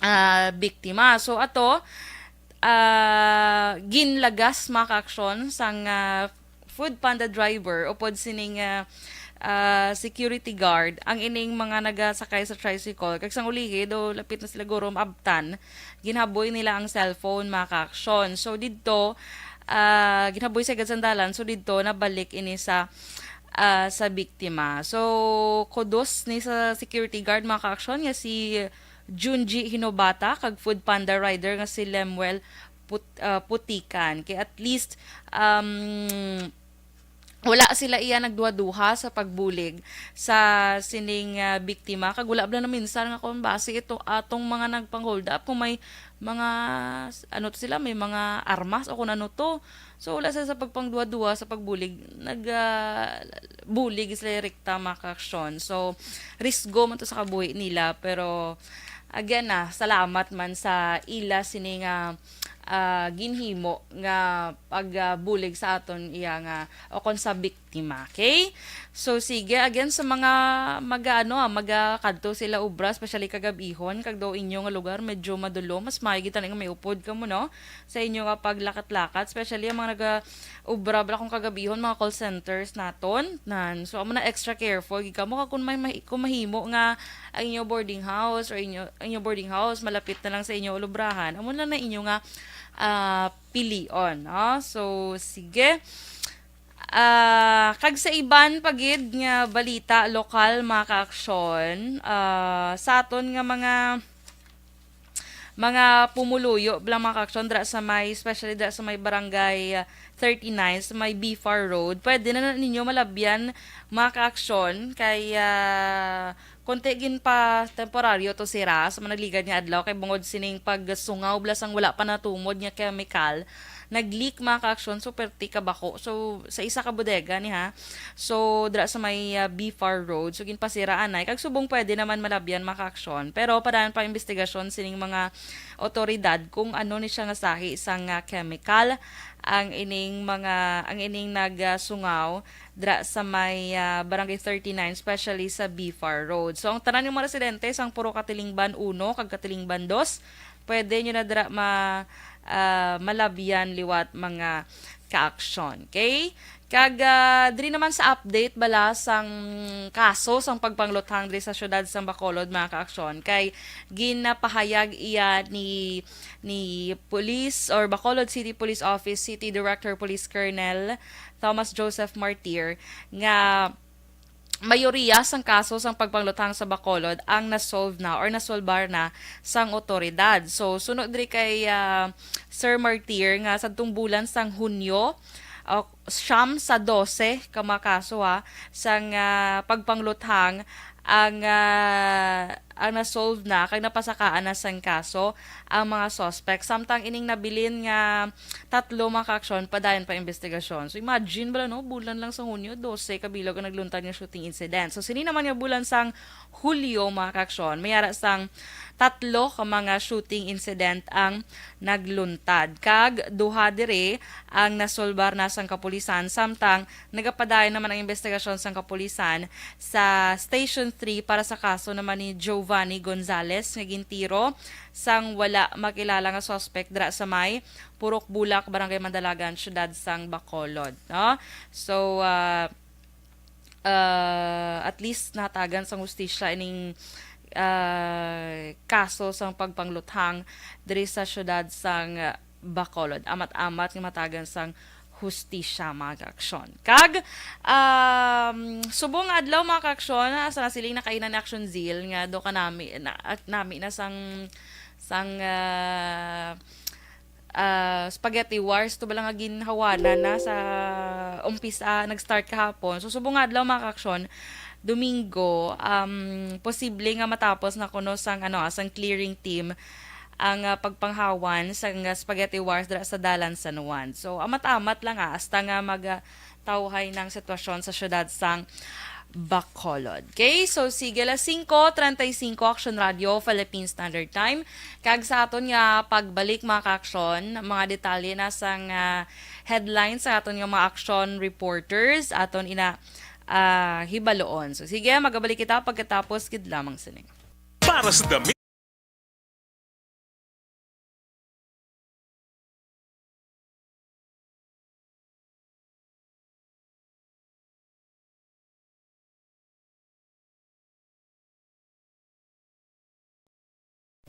ah, biktima. So, ato, ah, ginlagas, mga kaaksyon, sang, ah, Food Panda driver upod sining, ah, ah, security guard ang ining mga nagasakay sa tricycle. Kag sang ulihi, do lapit na sila guro maabtan, ginhaboy nila ang cellphone, mga kaaksyon. So, didto, ah, ginhaboy sa gad sang dalan. So, didto, nabalik ini sa, ah, sa biktima. So, kudos ni sa security guard, mga kaaksyon, nga si Junji Hinobata, kag Food Panda rider nga si Lemuel Put-, ah, Putikan. Kay at least, um, wala sila iya nagduha-duha sa pagbulig sa sining, ah, biktima. Kag wala bala na minsan nga kung basi ito atong mga nagpang-hold up kung may mga, ano to sila, may mga armas o kung ano to. So, wala sila sa pagpangduha-duha sa pagbulig. Nag, ah, bulig sila rekta, mga kaaksyon. So, risgo man to sa kabuhi nila. Pero, again na, salamat man sa ila sini nga, ah, ginhimo nga pagbulig sa aton iya nga o kon sa biktima. Okay? So, sige, again, sa mga mag-, ano, ah, magakadto sila obra, especially kagabihon, kag daw inyo nga lugar, medyo madulo, mas maayo gid tani nga may upod kamo, no? Sa inyo nga paglakat-lakat, especially ang mga naga-, obra bala kung kagabihon, mga call centers naton, nan. So, amo na extra careful gid kamo kag kung may mahi-, kung mahimo nga ang inyo boarding house or inyo, ang inyo boarding house malapit na lang sa inyo ulubrahan, amo na na inyo nga, ah, pilion, no? So, sige. Ah, kag sa iban pa gid nga balita lokal, mga kaaksyon, ah, sa aton nga mga mga pumuluyo lang, mga kaaksyon, dira sa may, especially dira sa may barangay, ah, thirty-nine, sa may B far Road, pwede na ninyo malabyan, mga kaaksyon, kay, ah, konti gin pa temporaryo to sira sa mga nagligad nga adlaw, kay bangod sining pagsungaw bala sang wala pa natumod nga chemical, nag-leak, mga kaaksyon, so perti ka bako. So, sa isa ka bodega ni ha. So, dira sa may, ah, B far Road. So, ginpasira anay. Kag subong pwede naman malabyan, mga kaaksyon. Pero padayon pa ang investigasyon sining mga otoridad kung ano ni siya nga sahi sang, ah, chemical ang ining mga, ang ining nagsungaw dira sa may, ah, Barangay thirty-nine, especially sa B far Road. So, ang tanan nga mga residente sang Purok Katilingban uno kag Katilingban dos, pwede nyo na dira ma-, ah, malabyan liwat mga kaaksyon. Okay? Kag, ah, diri naman sa update bala sang kaso sang pagpangluthang diri sa siyudad sang Bacolod, mga kaaksyon, kay ginapahayag iya ni, ni Police or Bacolod City Police Office City Director Police Colonel Thomas Joseph Martir nga mayoriya sang kaso sang pagpangluthang sa Bacolod ang na-solve na or nasolbar na sang otoridad. So, suno diri kay, ah, Sir Martir nga sadtong bulan sang Hunyo, ah, siyam sa dose ka mga kaso, ha, sang, ah, pagpangluthang ang, ah, ang na-solve na kag napasakaan na sang kaso ang mga suspect. Samtang ining nabilin nga tatlo, mga kaaksyon, padayon pa investigasyon. So, imagine bala, no? Bulan lang sa Hunyo, dose ka bilog ang nagluntad nga shooting incident. So, sini naman nga bulan sang Hulyo, mga kaaksyon, may ara sang tatlo ka mga shooting incident ang nagluntad. Kag duha diri ang nasolbar na sang kapulisan, samtang nagapadayon naman ang investigasyon sang kapulisan sa Station three para sa kaso naman ni Giovanni Gonzalez nga gintiro sang wala makilala nga suspect dira sa may Purok Bulak, Barangay Mandalagan, Siyudad sang Bacolod, no? So, ah, ah, at least nahatagan sang hustisya ining, ah, kaso sang pagpangluthang diri sa siyudad sang Bacolod. Amat-amat nga mahatagan sang hustisya, mga kaaksyon. Kag, um, subong nga adlaw, mga kaaksyon, sa nasiling na kaina ni Action Zeal nga do ka nami, na, nami na sang, sang, ah, ah, spaghetti wars to bala nga ginhawanan na sa umpisa, nag-start kahapon. So, subong nga adlaw, mga kaaksyon, Domingo, um, posible nga matapos na kuno sang, ano, sang clearing team ang, ah, pagpanghawan sang, ah, spaghetti wars dira sa Dalan San Juan. So, amat-amat lang, ah, hasta nga mag, ah, tawhay ng sitwasyon sa siyudad sang Bacolod. Okay, so sige, alas singko treinta y cinco, Action Radio, Philippine Standard Time. Kag sa aton nga pagbalik, mga ka-aksyon, mga detalye na sang, ah, headlines sa aton nga mga action reporters, aton ina, ah, hibaloon. So sige, magabalik kita pagkatapos gid lamang sini. Para sa dami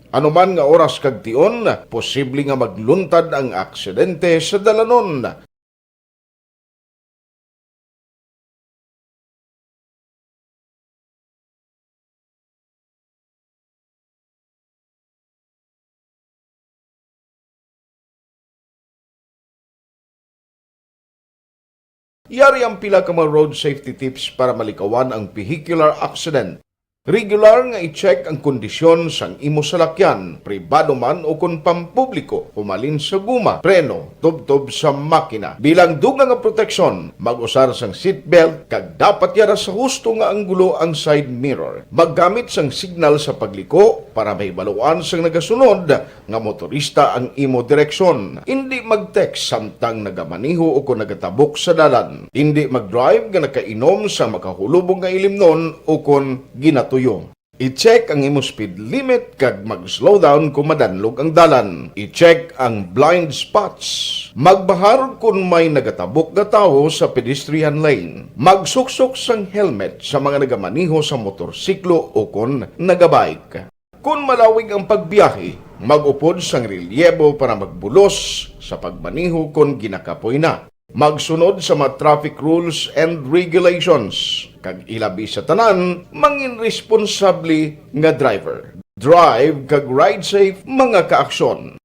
Anuman nga oras kag tion, posible nga magluntad ang aksidente sa dalanon. Yari ang pila ka mga road safety tips para malikawan ang vehicular accident. Regular nga i-check ang kondisyon sang imo salakyan, pribado man o kon pampubliko, humalin sa guma, preno, tubtob sa makina. Bilang dugang nga proteksyon, mag-usar sang seatbelt kag dapat yara sa husto nga anggulo ang side mirror. Maggamit sang signal sa pagliko para mahibaluan sang nagasunod nga motorista ang imo direksyon. Indi mag-text samtang nagamaneho o kon nagatabok sa dalan. Indi mag-drive nga nakainom sa makahulubong nga ilimnon o kon ginatuyo. I-check ang imo speed limit kag mag-slow down kon madanlog ang dalan. I-check ang blind spots. Magbahar kon may nagatabok nga tawo sa pedestrian lane. Magsuksok sang helmet sa mga nagamaneho sa motorsiklo o kon nagabike. Kon malawig ang pagbiyahe, mag-upod sang relyebo para magbulos sa pagmaneho kon ginakapoy na. Magsunod sa mga traffic rules and regulations, kag ilabi sa tanan, mangin responsable nga driver. Drive kag ride safe, mga kaaksyon.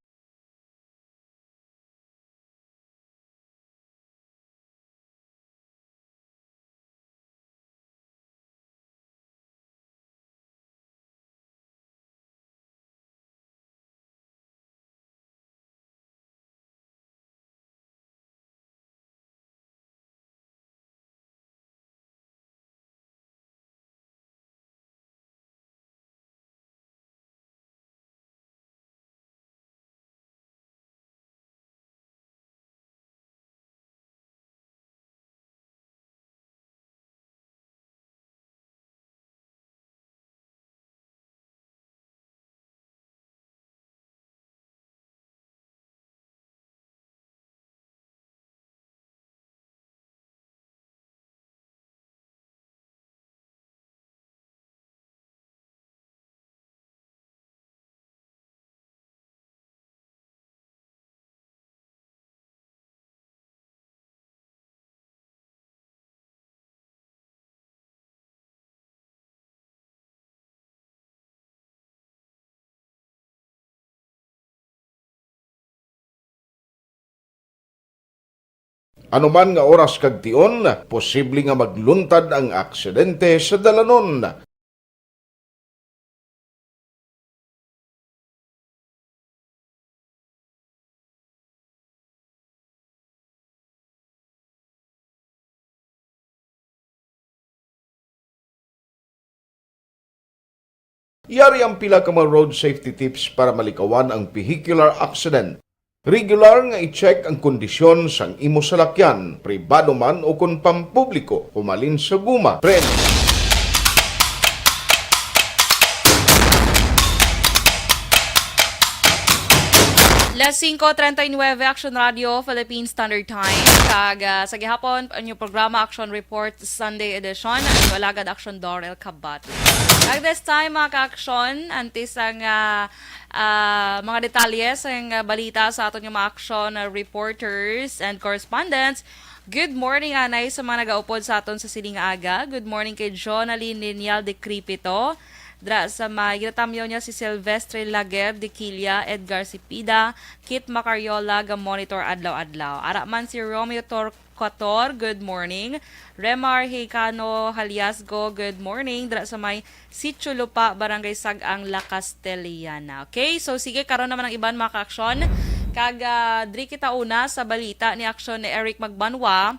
Anuman nga oras kag tion, posible nga magluntad ang aksidente sa dalanon. Yari ang pila ka mga road safety tips para malikawan ang vehicular accident. Regular nga i-check ang kondisyon sang imo salakyan, pribado man o kon pampubliko, humalin sa guma, preno. Las singko treinta y nueve, Action Radio, Philippine Standard Time. Kag, ah, sa gihapon, ang inyong programa, Action Report, Sunday Edition. Ang inyong alagad, Action Dorel Kabat. At this time, mga ka-aksyon, antes ang, ah, ah, mga detalye sang, ah, balita sa aton nga mga aksyon, ah, reporters and correspondents. Good morning, anay, sa mga nagaupod sa aton sa sining nga aga. Good morning kay Jonalyn Lineal de Cripito. Dra sa may ginatamyaw niya si Silvestre Laguer de Quilla, Edgar Cepeda, Kit Macariola, ga-monitor adlaw-adlaw. Ara man si Romeo Tor-, Quator, good morning. Remar Hicano Haliasgo, good morning. Dira sa may Sitio Lupa, Barangay Sag-ang, La Castellana. Okay, so sige, karon naman ang iban, mga ka-aksyon. Kag, ah, diri kita una sa balita ni aksyon ni Eric Magbanwa,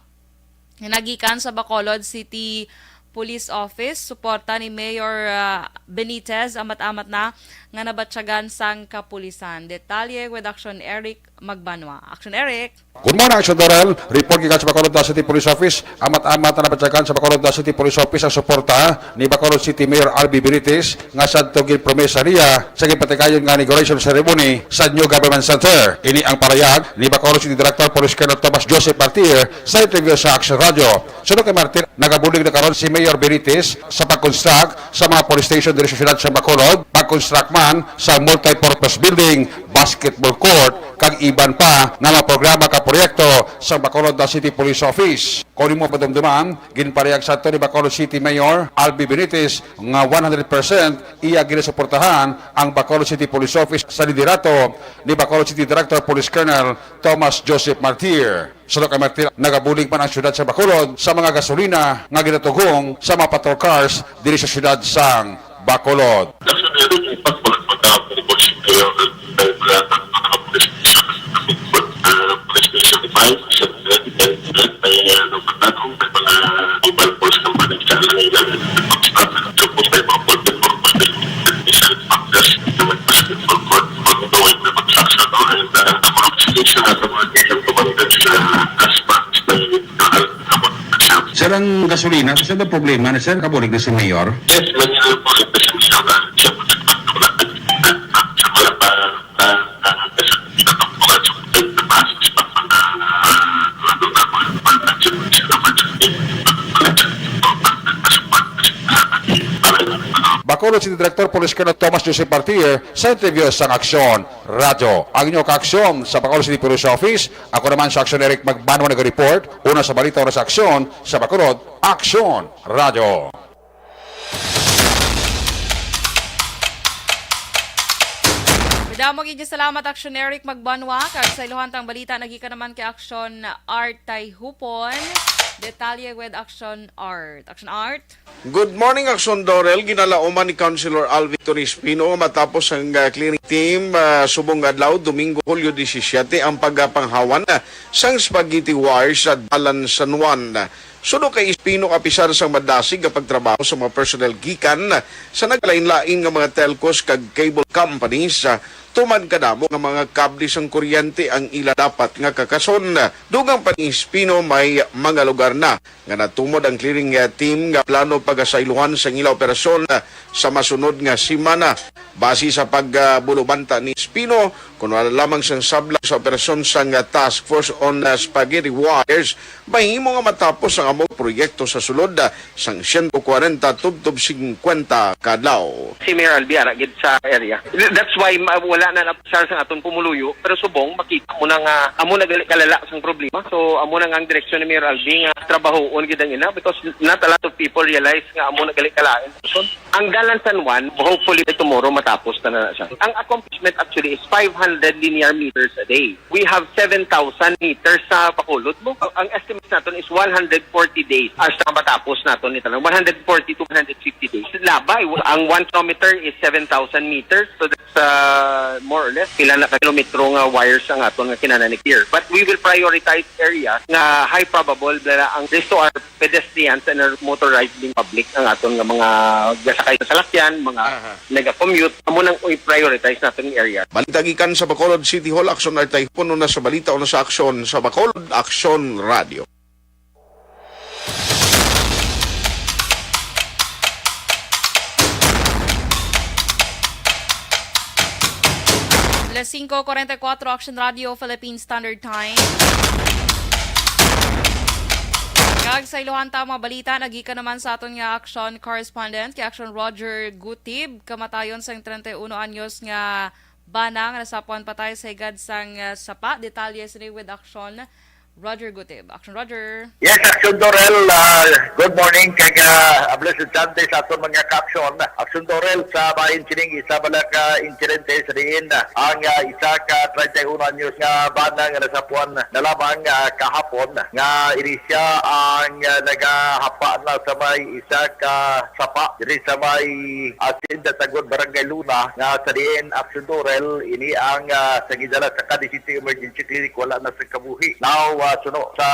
nga nagikan sa Bacolod City Police Office, suporta ni Mayor, ah, Benitez, amat-amat na nga nabatyagan sang kapulisan. Detalye with aksyon Eric Magbanwa. Aksyon, Eric! Good morning, Action Doral. Report gikan sa Bacolod City Police Office. Amat-amat na nabatyagan sa Bacolod City Police Office ang suporta ni Bacolod City Mayor Albi Benitez nga sadto ginpromesa niya sa ginpatikayon nga inauguration ceremony sa New Government Center. Ini ang parayag ni Bacolod City Director Police Colonel Thomas Joseph Martir sa interview sa Action Radio. Suno kay Martir, nagabulig na karon si Mayor Benitez sa pag-construct sa mga police station diri sa siyudad sa Bacolod, pag-construct man sa multi-purpose building, basketball court, kag iban pa nga mga programa kag proyekto sa Bacolod City Police Office. Kung imo padumduman, ginparehag sa ni Bacolod City Mayor Albi Benitez nga one hundred percent iya ginasuportahan ang Bacolod City Police Office sa liderato ni Bacolod City Director Police Colonel Thomas Joseph Martir. Suno kay Martir, nagabulig man ang siyudad sa Bacolod sa mga gasolina nga ginatugong sa mga patrol cars diri sa siyudad sang Bacolod. Sir, ang gasolina, sir, ang problema na, sir, kabulig na si Mayor. Yes, may, uh, bulig na si Mayor, ah, siya po nagpatuloy. Sa wala pa, ah, ah, Bacolod City Director Police Colonel Thomas Joseph Martir sa interview sang Aksyon Radyo. Ang inyo kaaksyon sa Bacolod City Police Office, ako naman sa Aksyon Eric Magbanwa nag-report. Una sa balita, una sa aksyon sa Bacolod, Aksyon Radyo. Madamo gid salamat, Aksyon Eric Magbanwa. Kag sa iluhan tang balita, nagikan naman kay Aksyon Art Tayhupon. Detalye with Aksyon Art. Aksyon Art. Good morning, Aksyon Dorel. Ginalauman ni Councilor Alvin Victor Espino matapos ang, ah, clearing team, ah, subong adlaw, Domingo, Hulyo disisiete, ang pagpanghawan, ah, sang spaghetti wire sa Dalan San Juan. Suno kay Espino, apisar sang madasig nga pagtrabaho sa mga personnel gikan sa naglain-lain nga mga telcos kag cable companies, ah, tuman kadamo nga mga kable sang kuryente ang ila dapat nga kakason. Dugang pa ni Espino, may mga lugar na nga natumod ang clearing, ah, team nga plano pagasaylohan sang ila operasyon, ah, sa masunod nga semana. Base sa pagbulubanta ni Espino, kun wala lamang sang sablag sa operasyon sang, ah, Task Force on, ah, Spaghetti Wires, mahimo nga matapos ang among proyekto sa sulod, ah, sang siyento kwarenta tubtob singkwenta ka adlaw. Si Mayor Albi ara gid sa area. That's why ma-, wala na napisar sang aton pumuluyo, pero subong makita mo na nga amo na gali kalala sang problema. So, amo na nga ang direksyon ni Mayor Albi nga trabahoon gid ang ina, because not a lot of people realize nga amo na gali kalain. So, ang Dalan San Juan, hopefully by tomorrow matapos na na siya. Ang accomplishment actually is five hundred linear meters a day. We have seven thousand meters sa Bacolod mo. Ang, ang estimates naton is one hundred forty days hasta matapos naton ni tanan. One hundred forty to one hundred fifty days. Labay, ang one kilometer is seven thousand meters. So that's, uh, more or less pila na ka kilometro nga wires ang aton nga kinahanglan i-clear. But we will prioritize areas nga high probable na ang rest to our pedestrians and our motorized being public ang aton nga mga gasakay sa salakyan, mga Aha. nag-commute, amo nang i-prioritize naton nga area. Balita gikan sa Bacolod City Hall, Aksyon Artay, puno na sa balita, una sa aksyon sa Bacolod, Aksyon Radio. Alas singko kwarenta y kuwatro, Action Radio, Philippine Standard Time. Kag sa iluhan ta mga balita, nagikan naman sa aton nga action correspondent, kay Action Roger Gutib, kamatayon sang treinta y uno anyos nga bana nga nasapuan patay sa higad sang, ah, sapa. Detalye sini with Action Roger Gutib. Action, Roger. Yes, Action Dorel, ah, good morning kag ah, a blessed Sunday sa aton mga ka-aksyon. Action Dorel, sa bahin sining isa bala ka insidente sa diin, ah, ang ah, isa ka treinta y uno anyos nga bana nga nasapuan na lamang ah, kahapon nga ini siya ang ah, nagahapa na sa may isa ka sapa diri sa may Hacienda Tagod, Barangay Luna, nga sa diin, Action Dorel, ini ang ah, sa gidala sa Cadiz City Emergency Clinic, wala na sa kabuhi. Now, ah, suno sa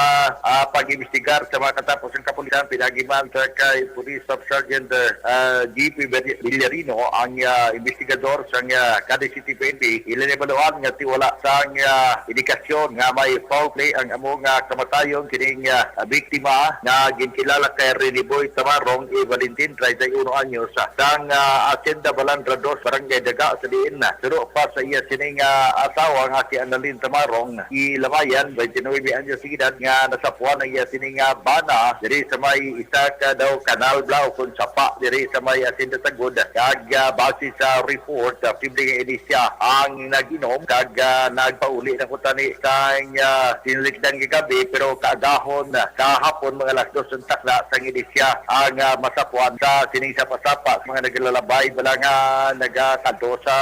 ah, pag-imbestigar sa mga katapos ng kapulisan, pinaagi man sa kay Police Staff Sergeant ah, G P Villarino, ang ah, investigador sa ah, Cadiz City P N P, ila ni baluan nga ti wala sang ah, indikasyon nga may foul play ang amo nga kamatayon kining ah, biktima nga ginkilala kay Rene Boy Tamarong, eh, Valentin, treinta y uno anyos, ah, sang ah, Hacienda Balandra dos, Barangay Daga, sa diin na suno pa sa iya sining ah, asawa nga si Annalyn Tamarong, i Lamayan, twenty-nine anyos de edad, nga nasapuan ang iya sining ah, bana diri sa may isa ka daw kanal bala o kon sapa diri sa may Hacienda Tagod. Kag ah, base sa report, ah, posible nga ini siya ang nag-inom kag ah, nagpauli na kuntani sang ah, sinlikdan nga gabi, pero kaagahon, ah, kahapon mga alas dos ng takna sang ini siya ang ah, masapuan sa sining sapa-sapa sa mga naglalabay bala nga nagakanto sa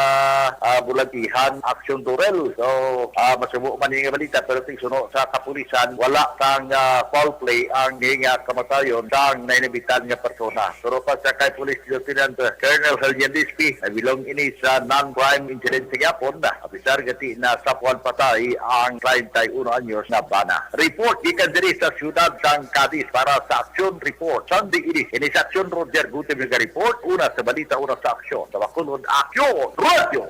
ah, Bulantihan, Action Dorel. So, ah, masubo man ini nga balita, pero ti suno sa kapulisan, wala sang ah, foul play ang ini nga kamatayon sang nainabitan nga persona. Pero pa sa kay Police Lieutenant Colonel Helian Dispi, nabilong ini sa non-crime incident sa gyapon, apisar gati nasapuan patay ang treinta y uno anyos nga bana. Report gikan diri sa siyudad sang Cadiz para sa Action Report. Sunday ini, ini sa Action, Roger Gutib nga report. Una sa balita, una sa aksyon. Sa Bacolod, Action Radio.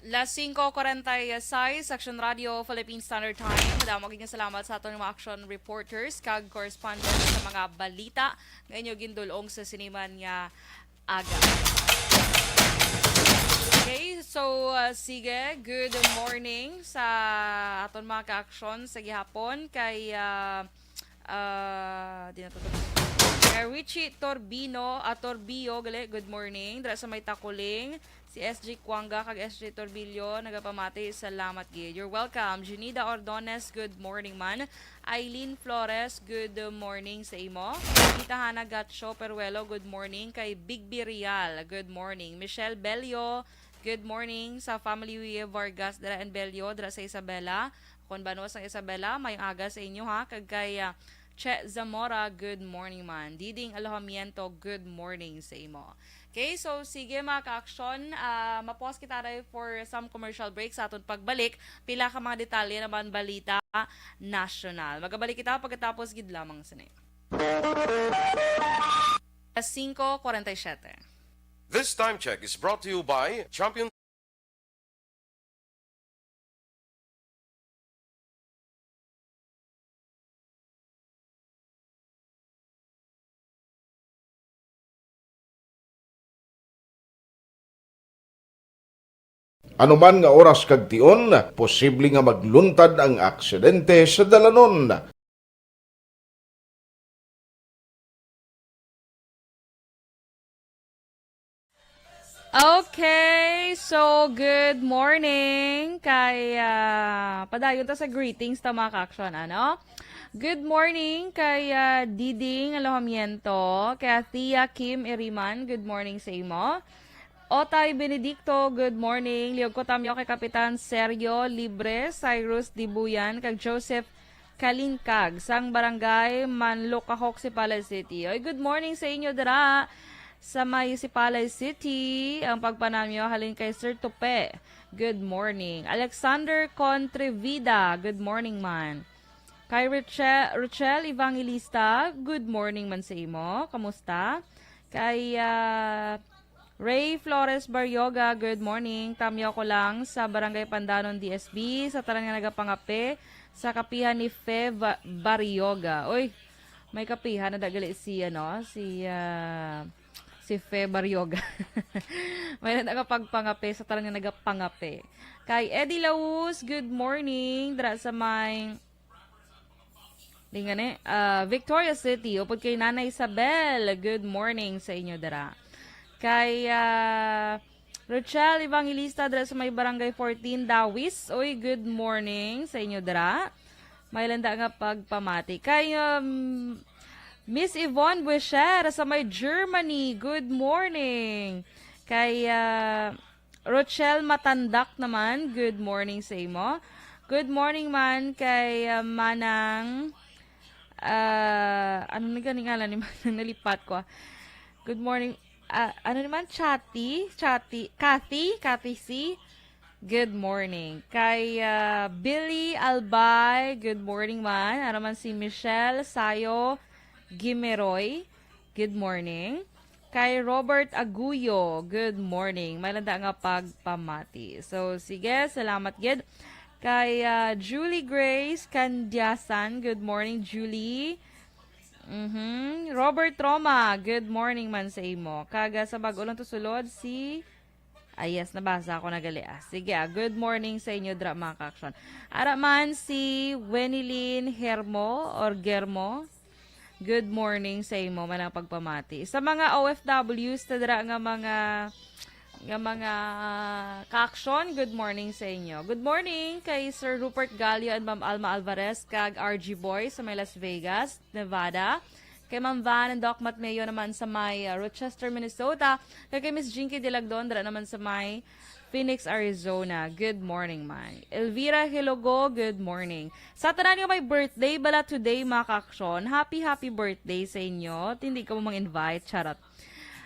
Las cinco cuarenta y seis, Action Radio, Philippine Standard Time. Madamo gid nga salamat sa aton mga action reporters kag correspondents sa mga balita nga inyo gindul-ong sa siniman nga aga. Okay, so, uh, sige, good morning sa aton mga ka-aksyon sa gihapon kay, uh, uh, di na to, kay Richie Torbino, uh, Torbio, gali, good morning. Dira sa may Takuling, si S J Cuanga kag S J Torbillo, nagapamati, salamat gid. You're welcome. Junida Ordones, good morning man. Aileen Flores, good morning sa imo. Tita Hana Gatcho Peruelo, good morning. Kay Big B Real, good morning. Michelle Bello, good morning. Sa family Vargas dira and Bello, dira sa Isabela. Kon bano sang Isabela, mayong aga sa inyo ha. Kag kay ah, Che Zamora, good morning man. Diding Alojamiento, good morning sa imo. Okay, so sige mga ka-aksyon, ah, mapos kita ray for some commercial break. Sa aton pagbalik, pila ka mga detalye naman balita nasyonal. Magabalik kita pagkatapos gid lamang sini. Alas cinco cuarenta y siete. This time check is brought to you by Champion. Anuman nga oras kag tion, posible nga magluntad ang aksidente sa dalanon. Okay, so good morning kay ah, padayon ta sa greetings ta mga ka-aksyon, ano? Good morning kay ah, Diding Alojamiento, kay Tia Kim Iriman, good morning sa imo. Otay Benedicto, good morning. Liog ko tamyo kay Kapitan Sergio Libre, Cyrus Dibuyan, kag Joseph Kalinkag sang Barangay Manlukahok, Sipalay City. Oy, good morning sa inyo dira sa may Sipalay City. Ang pagpanamyo halin kay Sir Tupe. Good morning. Alexander Contrevida, good morning man. Kay Richel, Richel Evangelista, good morning man sa imo. Kamusta? Kay ah, Ray Flores Barrioga, good morning. Tamyo ko lang sa Barangay Pandanon D S B, sa tanan nga nagapangape sa kapihan ni Fe Va- Barrioga. Uy, may kapihan na dagali si, ano, si, ah, si Fe Barrioga. May na nakapagpangape sa tanan nga nagapangape. Kay Eddie Laus, good morning. Dira sa may Di nga ni, ah, Victoria City, upod kay Nanay Isabel, good morning sa inyo dira. Kay, ah, Rochelle Evangelista dira sa may Barangay fourteen, Dawis. Uy, good morning sa inyo dira. May landa nga pagpamati. Kay, um, Miss Yvonne Buescher sa may Germany, good morning. Kay, ah, Rochelle Matandak naman, good morning sa imo. Good morning man kay, ah, Manang, ah, ano na gani ngalan ni Manang? Nalipat ko, ah. Good morning. Ah, ano naman? Chatty? Chatty? Kathy? Kathy C? Good morning. Kay, ah, Billy Albay, good morning man. Ano man si Michelle Sayo Gimeroy, good morning. Kay Robert Aguyo, good morning. May landa nga pagpamati. So, sige, salamat gid. Kay, ah, Julie Grace Candiasan, good morning, Julie. Mhm. Robert Roma, good morning man sa imo. Kaga sa bag-o lang to sulod, si, ah, yes, nabasa ko na gali, ah. Sige, ah, good morning sa inyo, dra, mga ka-aksyon. Ara man si Wenilyn Hermo or Germo. Good morning sa imo, manang pagpamati. Sa mga O F Ws ta dira nga mga, nga mga ka-aksyon, good morning sa inyo. Good morning kay Sir Rupert Gallo and Ma'am Alma Alvarez kag R G Boy sa may Las Vegas, Nevada. Kay Ma'am Van and Doc Matmeo naman sa may, uh, Rochester, Minnesota. Kag kay Miss Jinky Dilagdon dira naman sa may Phoenix, Arizona. Good morning, man. Elvira Hilogo, good morning. Sa tanan nga may birthday bala today, mga ka-aksyon, happy, happy birthday sa inyo. Hindi ko mang-invite, charot.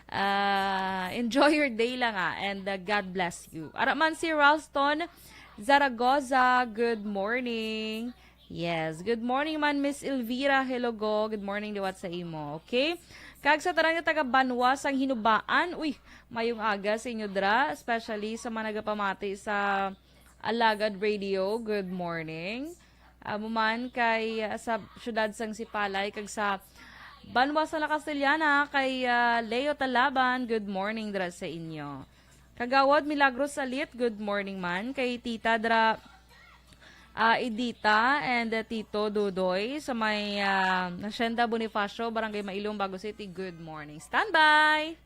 Ah, enjoy your day lang, ah, and, uh, God bless you. Ara man si Ralston Zaragoza, good morning. Yes, good morning man, Miss Elvira Hilogo. Good morning liwat sa imo, okay? Kag sa tanan nga taga banwa sang Hinubaan, uy, mayong aga sa inyo dira, especially sa mga nagapamati sa Alagad Radio. Good morning. Amo man kay, ah, sa siyudad sang Sipalay kag sa banwa sa La Castellana kay, ah, Leo Talaban. Good morning dira sa inyo. Kagawad Milagros Salit, good morning man. Kay Tita dra, ah, Edita and, ah, Tito Dudoy sa may, ah, Hacienda Bonifacio, Barangay Mailong, Bago City, good morning. Standby!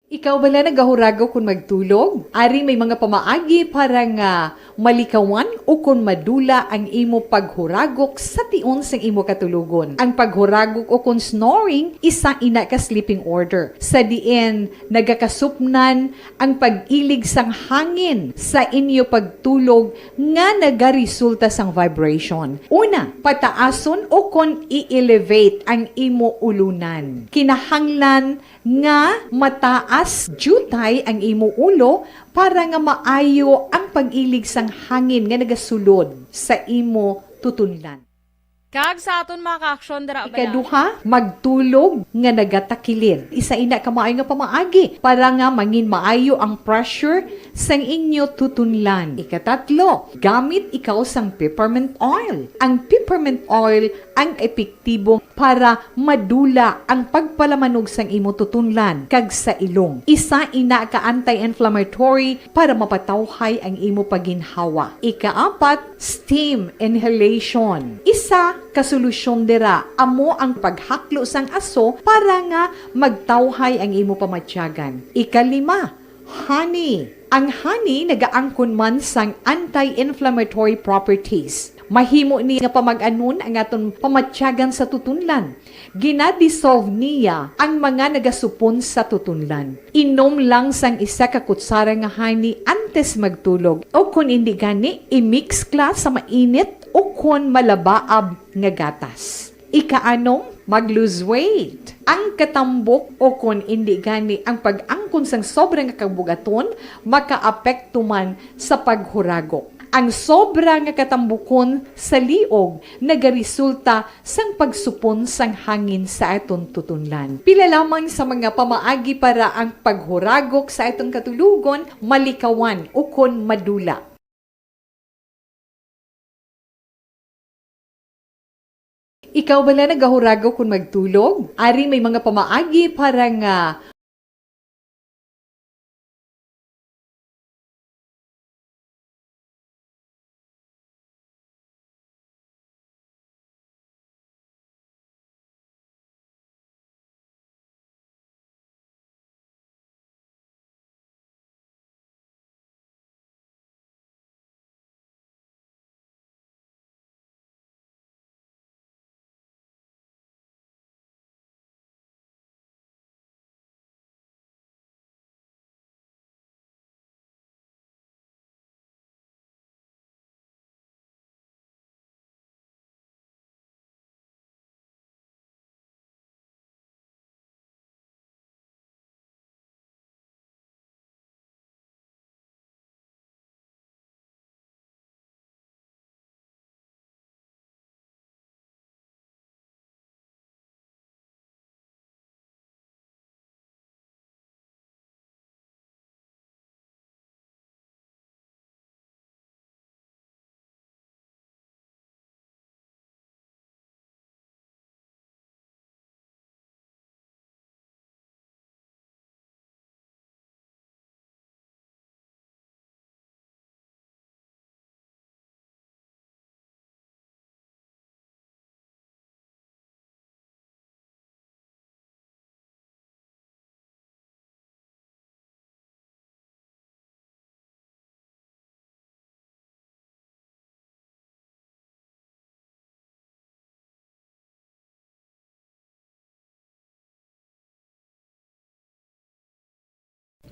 Ikaw bala nagahuragok kon magtulog? Ari may mga pamaagi para nga malikawan ukon madula ang imo paghuragok sa tion sang imo katulogon. Ang paghuragok ukon snoring, isa ina ka sleeping order, sa diin nagakasupnan ang pag-ilig sang hangin sa inyo pagtulog nga nagaresulta sang vibration. Una, pataason ukon i-elevate ang imo ulunan. Kinahanglan nga mataas diutay ang imo ulo para nga maayo ang pag-ilig sang hangin nga nagasulod sa imo tutunlan. Kag sa aton mga ka-aksyon dira, bala. Ikaduha, magtulog nga nagatakilid. Isa ina ka maayo nga pamaagi para nga mangin maayo ang pressure sang inyo tutunlan. Ikatatlo, gamit ikaw sang peppermint oil. Ang peppermint oil ang epektibo para madula ang pagpalamanog sang imo tutunlan kag sa ilong. Isa ina ka anti-inflammatory para mapatawhay ang imo pagginhawa. Ikaapat, steam inhalation. Isa ka solusyon dira amo ang paghaklo sang aso para nga magtawhay ang imo pamatyagan. Ikalima, honey. Ang honey nagaangkon man sang anti-inflammatory properties. Mahimo ni nga pamag-anon ang aton pamatyagan sa tutunlan. Gina-dissolve niya ang mga nagasupon sa tutunlan. Inom lang sang isa ka kutsara nga honey antes magtulog, o kon indi gani, i-mix ka sa mainit o kon malabaab nga gatas. Ikaanom, mag-lose weight. Ang katambok o kon indi gani ang pag-angkon sang sobra nga kabugaton makaapekto man sa paghuragok. Ang sobra nga katambukon sa liog nagaresulta sang pagsupon sang hangin sa aton tutunlan. Pila lamang sa mga pamaagi para ang paghuragok sa aton katulogon malikawan ukon madula. Ikaw bala nagahuragok kon magtulog? Ari may mga pamaagi para nga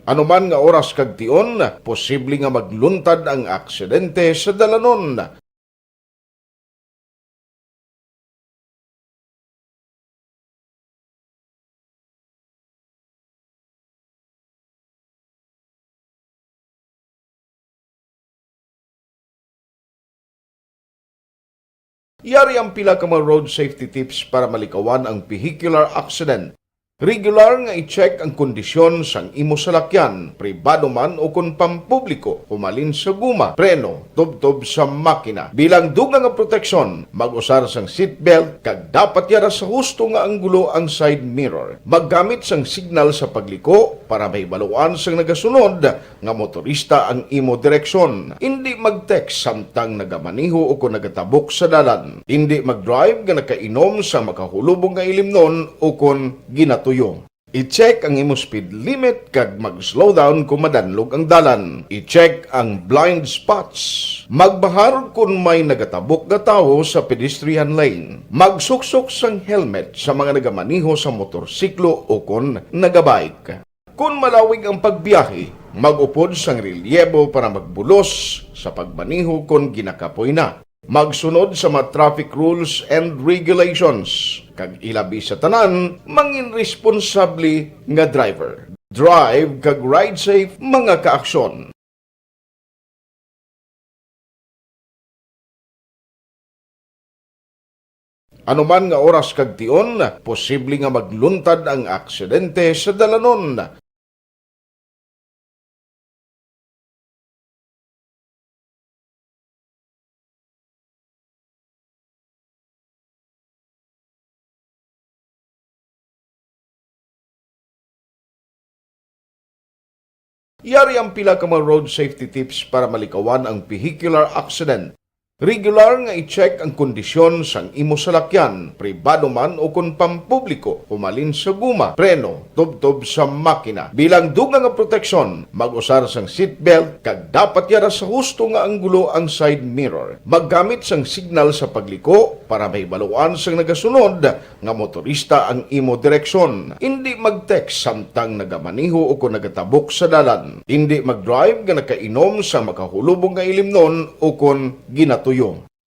Anuman nga oras kag tion, posible nga magluntad ang aksidente sa dalanon. Yari ang pila ka mga road safety tips para malikawan ang vehicular accident. Regular nga i-check ang kondisyon sang imo salakyan, pribado man o kon pampubliko, humalin sa guma, preno, tubtob sa makina. Bilang dugang nga proteksyon, mag-usar sang seatbelt kag dapat yara sa husto nga anggulo ang side mirror. Maggamit sang signal sa pagliko para mahibaluan sang nagasunod nga motorista ang imo direksyon. Indi mag-text samtang nagamaneho o kon nagatabok sa dalan. Indi mag-drive nga nakainom sa makahulubong nga ilimnon o kon ginatuyo. I-check ang imo speed limit kag mag-slow down kon madanlog ang dalan. I-check ang blind spots. Magbahar kon may nagatabok nga tawo sa pedestrian lane. Magsuksok sang helmet sa mga nagamaneho sa motorsiklo o kon nagabike. Kon malawig ang pagbiyahe, mag-upod sang relyebo para magbulos sa pagmaneho kon ginakapoy na. Magsunod sa mga traffic rules and regulations, kag ilabi sa tanan, mangin responsable nga driver. Drive kag ride safe, mga kaaksyon. Anuman nga oras kag tion, posible nga magluntad ang aksidente sa dalanon. Yari ang pila ka mga road safety tips para malikawan ang vehicular accident. Regular nga i-check ang kondisyon sang imo salakyan, pribado man o kon pampubliko, humalin sa guma, preno, tubtob sa makina. Bilang dugang nga proteksyon, mag-usar sang seatbelt kag dapat yara sa husto nga anggulo ang side mirror. Maggamit sang signal sa pagliko para mahibaluan sang nagasunod nga motorista ang imo direksyon. Indi mag-text samtang nagamaneho o kon nagatabok sa dalan. Indi mag-drive nga nakainom sa makahulubong nga ilimnon o kon ginatuyo.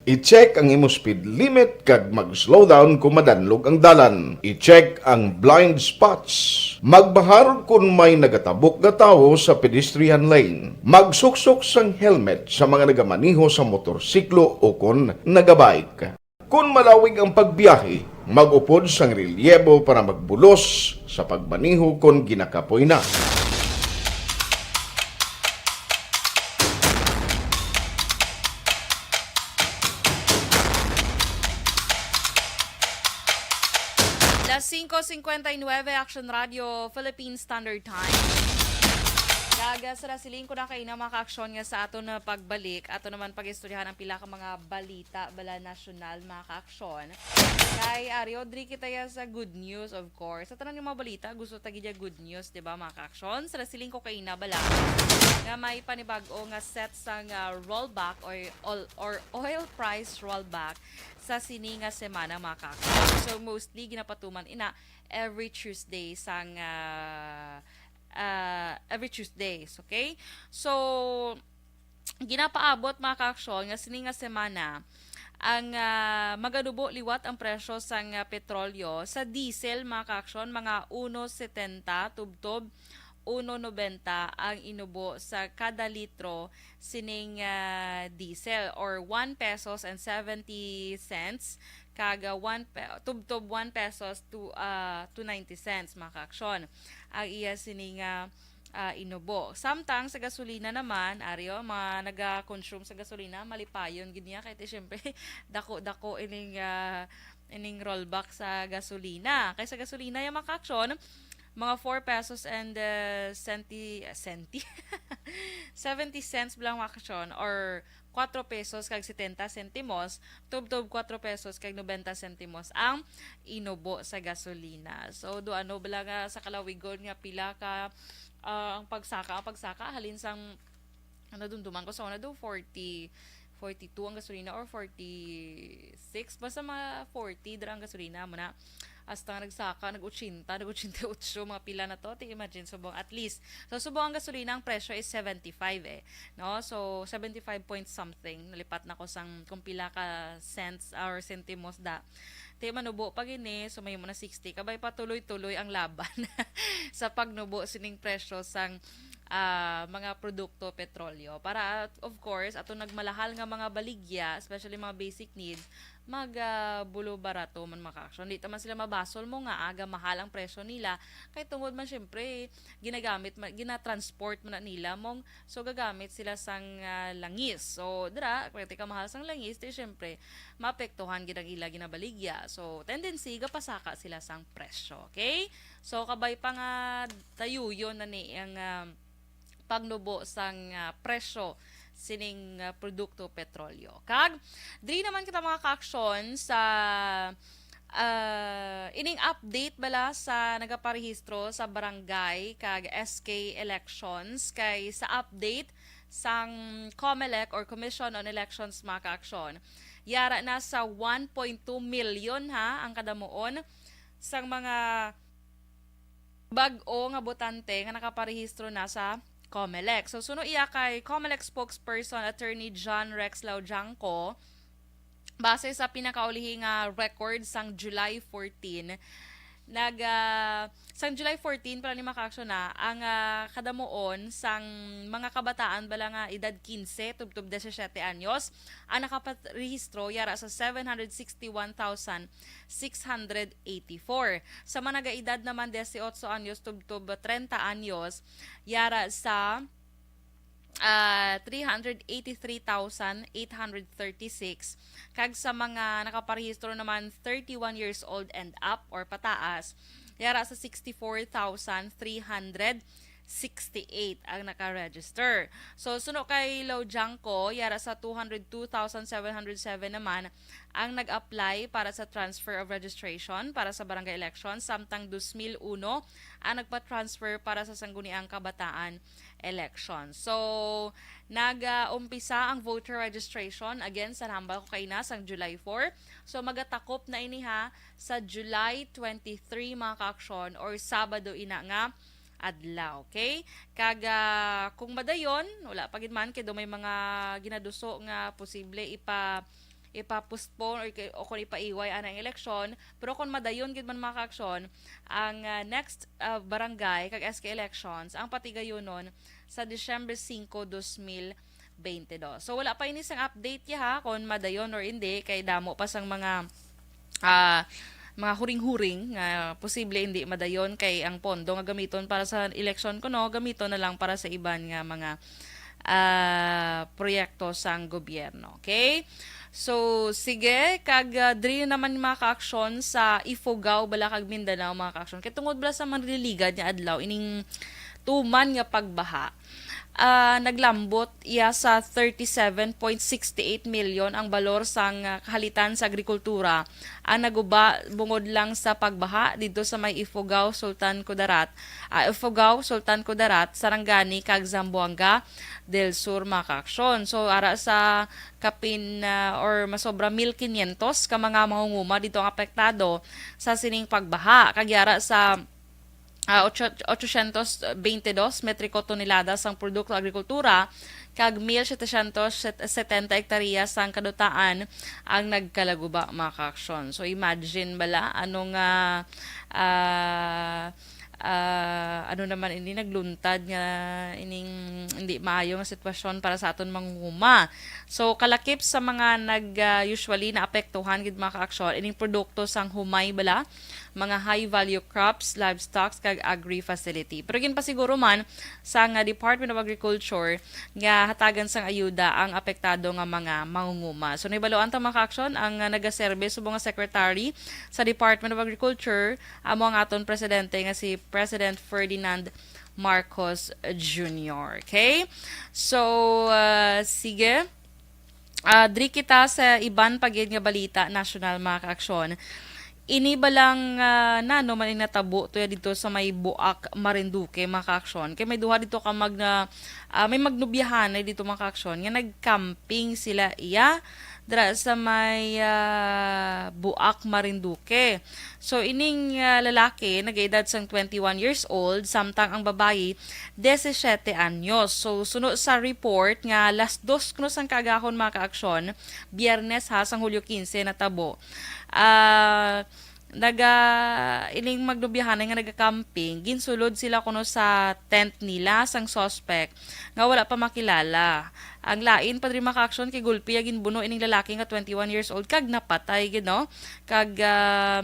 I-check ang imo speed limit kag mag-slow down kon madanlog ang dalan. I-check ang blind spots. Magbahar kon may nagatabok nga tawo sa pedestrian lane. Magsuksok sang helmet sa mga nagamaneho sa motorsiklo o kon nagabike. Kon malawig ang pagbiyahe, mag-upod sang relyebo para magbulos sa pagmaneho kon ginakapoy na. Las cinco cincuenta y nueve, Action Radio, Philippine Standard Time. Kag, ah, sa nasiling ko na kaina, mga kaaksyon, nga sa aton na pagbalik, ato naman pag-istoryahan ang pila ka mga balita, bala nasyonal, mga kaaksyon. Kay, ah, ari, diri kita ya sa good news, of course. Sa tanan nga mga balita, gusto ta gid ya good news, di ba, mga kaaksyon? Sa nasiling ko kaina, bala, nga may panibag-o nga set sang, ah, rollback or, or, or oil price rollback sa sini nga semana, mga kaaksyon. So, mostly, ginapatuman ina every Tuesday sang, ah, ah, every Tuesdays, okay? So, ginapaabot, mga kaaksyon, nga sini nga semana ang, ah, maganubo liwat ang presyo sang, ah, petrolyo. Sa diesel, mga kaaksyon, mga uno setenta tubtob uno noventa ang inubo sa kada litro sining, ah, diesel, or one pesos and seventy cents kag, ah, one pe-, tubtob one pesos to, ah, to ninety cents, mga kaaksyon, ang iya sini nga, ah, inubo. Samtang sa gasolina naman, ari, o, mga naga-consume sa gasolina, malipayon gid niya kay ti, syempre, dako-dako ining, ah, ining rollback sa gasolina. Kay sa gasolina, ya, mga kaaksyon, mga four pesos and, uh, senti-, uh, senti-, seventy cents lang, mga kaaksyon, or kuwatro pesos kag setenta sentimos, tubtob kuwatro pesos kag nobenta sentimos ang inubo sa gasolina. So, do ano bala nga sa kalawigon nga pila ka, ah, ang pagsaka, ang pagsaka halin sang, ano, dumduman ko sa una do, forty, forty-two ang gasolina or forty-six, basta mga forty dira ang gasolina mo na. Hasta nga nagsaka, nag-ochenta, nag-ochenta y ocho, mga pila na to. Ti imagine, subong at least. So, subong ang gasolina, ang presyo is seventy-five eh. No? So, seventy-five point something. Nalipat na ko sang kung pila ka cents or sentimos da. Ti manubo pa gini, so may mo na sixty. Kabay patuloy-tuloy ang laban sa pagnubo sining presyo sang ah, mga produkto, petrolyo. Para, of course, ato nagmalahal nga mga baligya, especially mga basic needs, mag, ah, bulo barato man, mga ka-aksyon. Di ta man sila mabasol mo nga aga mahal ang presyo nila. Kay tungod man, syempre, ginagamit, man, ginatransport man na nila mong, so gagamit sila sang, ah, langis. So, dira, kung ti kamahal sang langis, di syempre, maapektuhan gid ang ila ginabaligya. So, tendency, gapasaka sila sang presyo. Okay? So, kabay pa nga tayuyon na ni ang, ah, pagnubo sang, ah, presyo sining, ah, produkto petrolyo. Kag diri naman kita, mga ka-aksyon, sa, ah, ining update bala sa nagaparehistro sa barangay kag S K elections, kay sa update sang COMELEC or Commission on Elections, mga ka-aksyon, yara na sa one point two million ha ang kadamuon sang mga bag-o nga botante nga nakaparehistro na sa COMELEC. So, suno iya kay COMELEC spokesperson Attorney John Rex Laujangco, base sa pinakaulihi nga record sang July fourteen, nag, ah, sang July fourteen pala ni, mga ka-aksyon, na ang, ah, kadamuon sang mga kabataan bala nga edad quince tubtob disisiete anyos ang nakaparehistro, yara sa seven hundred sixty-one thousand six hundred eighty-four. Sa mga nagaedad naman dieciocho anyos tubtob treinta anyos, yara sa, ah, three hundred eighty-three thousand eight hundred thirty-six, kag sa mga nakaparehistro naman thirty-one years old and up or pataas, yara sa sixty-four thousand three hundred sixty-eight ang naka-register. So, suno kay Laujangco, yara sa two hundred two thousand seven hundred seven naman ang nag-apply para sa transfer of registration para sa barangay election, samtang dos mil uno ang nagpa-transfer para sa Sangguniang Kabataan election. So, nag-umpisa ang voter registration. Again, sa hambal ko kaina, sang July four. So, magatakop na ini ha sa July twenty-three, mga ka-aksyon, or Sabado ina nga adlaw, okay? Kag, ah, kung madayon, wala pa gid man, kay daw may mga ginaduso nga posible ipa-, ipa-postpone or kay, o kung ipaiway ana ang eleksyon. Pero kung madayon gid man, mga ka-aksyon, ang, ah, next, ah, barangay kag S K elections, ang patigayunon sa Disyembre singko, dos mil bente dos. So, wala pa ini sang update ya ha, kung madayon or hindi, kay damo pa sang mga, ah, mga huring-huring nga posible hindi madayon, kay ang pondo nga gamiton para sa eleksyon kuno, gamiton na lang para sa iban nga mga, ah, proyekto sang gobyerno. Okay? So, sige, kag, ah, diri naman, mga ka-aksyon, sa Ifugao bala kag Mindanao, mga ka-aksyon. Kay tungod bala sa manliligad nga adlaw, ining tuman nga pagbaha, ah, naglambot iya sa thirty-seven point six eight million ang balor sang, ah, kahalitan sa agrikultura ang naguba bungod lang sa pagbaha didto sa may Ifugao, Sultan Kudarat, ah, Ifugao, Sultan Kudarat, Sarangani, kag Zamboanga del Sur, mga ka-aksyon. So, ara sa kapin, ah, or masobra mil quinientos ka mga mahunguma didto ang apektado sa sining pagbaha. Kag yara sa, ah, ocho, ochocientos bente dos metriko tonelada sang produkto agrikultura kag mil setecientos setenta hektarya sang kadutaan ang nagkalaguba, mga ka-aksyon. So, imagine bala, ano nga, ah, ah, ano naman ini, nagluntad nga ining hindi maayo nga sitwasyon para sa aton manghuma. So, kalakip sa mga nag, ah, usually naapektuhan gid, mga ka-aksyon, ining produkto sang humay bala, mga high value crops, livestock, kag agri facility. Pero ginpasiguro man sang, ah, Department of Agriculture nga hatagan sang ayuda ang apektado nga mga mangunguma. So, nahibaluan ta, mga ka-aksyon, ang, ah, nagaserbe subong nga secretary sa Department of Agriculture, amo ang aton presidente nga si President Ferdinand Marcos Junior. Okay? So, ah, sige. Ah, diri kita sa iban pa gid nga balita nasyonal, mga ka-aksyon. Ini balang, ah, nano man ini natabo to ya dito sa may Buak, Marinduque, mga ka-aksyon. Kay may duha dito ka mag na, ah, may magnobyahanay dito, mga ka-aksyon, nga nag-camping sila iya dira sa may, ah, Buak, Marinduque. So, ining, ah, lalaki nagaedad sang twenty-one years old, samtang ang babayi diyesisiyete anyos. So, suno sa report nga alas dos kuno sang kaagahon, mga kaaksyon, Biyernes ha, sang Hulyo kinse natabo. Ah, naga, ining magnobyahanay nga naga-camping, ginsulod sila kuno sa tent nila sang suspect nga wala pa makilala. Ang lain pa diri, mga kaaksyon, kay gulpi ya ginbuno ining lalaki nga twenty-one years old kag napatay gid, no? Kag, ah,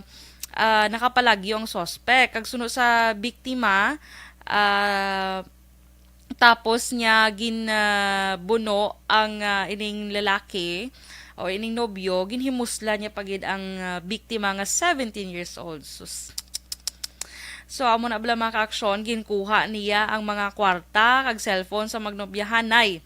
ah, nakapalagyo ang suspect. Kag suno sa biktima, ah, tapos niya gin, ah, buno ang, ah, ining lalaki o ining nobyo, ginhimusla niya pa gid ang, ah, biktima nga seventeen years old. Sus. So, amo na bala, mga kaaksyon, ginkuha niya ang mga kwarta kag cellphone sa magnobyahanay.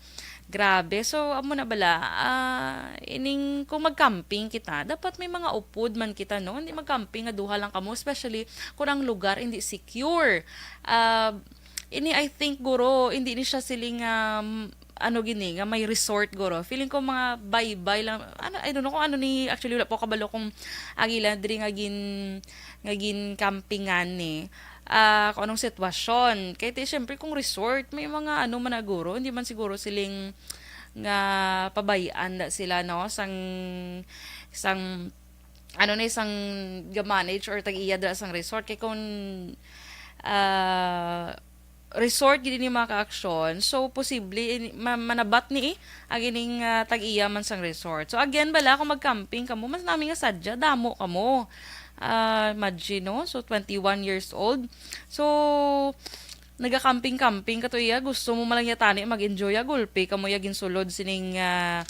Grabe. So, amo na bala, ah, ining kung mag-camping kita, dapat may mga upod man kita, no? Hindi mag-camping nga duha lang kamo, especially kung ang lugar hindi secure. Ah, ini, I think, guro, hindi ni siya siling, um, ano gini, nga may resort, guro. Feeling ko mga baybay lang. Ano, I don't know kung ano ni, actually, wala po kabalo kung ang ila diri nga gin, nga gin-campingan ni. Ah, kung anong sitwasyon. Kay ti, syempre, kung resort, may mga ano man na, guro, hindi man siguro siling nga pabayaan na sila, no? Sang, sang, ano ni, sang ga-manage or tag-iya dira sang resort. Kay kung, ah, resort gid ni, mga kaaksyon, so posible ini, ma-, manabat ni, eh, ang ining, ah, tag-iya man sang resort. So again, bala, kung mag-camping kamo, mas nami nga sadya, damo kamo. Ah, imagine, no? So, twenty-one years old. So, naga-camping-camping ka to iya, gusto mo man lang niya tani mag-enjoy, ah, gulpi kamo iya ginsulod sining, ah,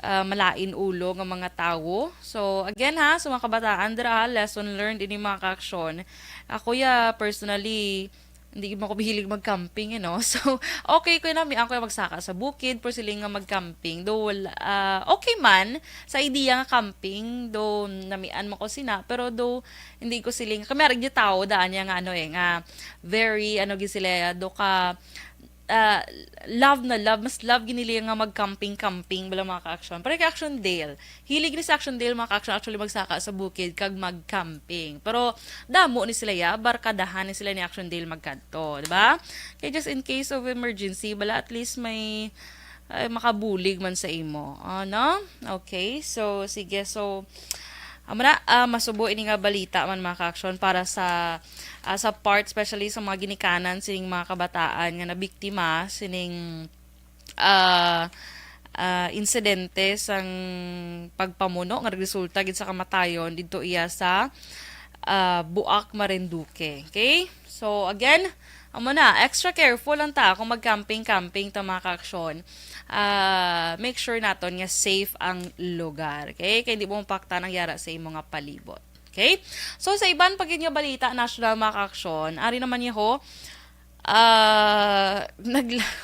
ah, malain ulo nga mga tawo. So, again ha, sa mga kabataan dira ha, lesson learned ini, mga kaaksyon. Ako ya, personally, hindi man ko mahilig mag-camping, you know. So, okay ko nami, ako yung magsaka sa bukid, pero siling nga mag-camping. Though, wala, ah, okay man, sa idea nga camping, though namian man ko sina, pero though, hindi ko siling, kami arag di tao, daan niya nga, ano eh, nga, very, ano, gid sila, do ka, ah, love na love, mas love gid nila nga mag-camping-camping, bala, mga kaaksyon. Pero kay Action Dale, hilig ni sa Action Dale, mga kaaksyon, actually magsaka sa bukid kag mag-camping. Pero damo ni sila ya, barkadahan ni sila ni Action Dale magkadto, di ba? Kay just in case of emergency, bala, at least may, ay, makabulig man sa imo. Ano? Okay, so sige, so amo na, ah, masubo ini nga balita man, mga kaaksyon, para sa, ah, sa part, especially sa mga ginikanan sining mga kabataan nga nabiktima sining, ah, ah, insidente sang pagpamuno nga nagresulta gid sa kamatayon didto iya sa, ah, Buak, Marinduque. Okay? So, again, amo na, extra careful lang ta kung mag-camping-camping ta, mga kaaksyon. Ah, make sure naton nga safe ang lugar. Okay? Kay hindi mo mapaktan ang yara sa imo nga palibot. Okay? So, sa iban pa gid nga balita, national, mga kaaksyon, ari naman niya ho, ah, nagla-,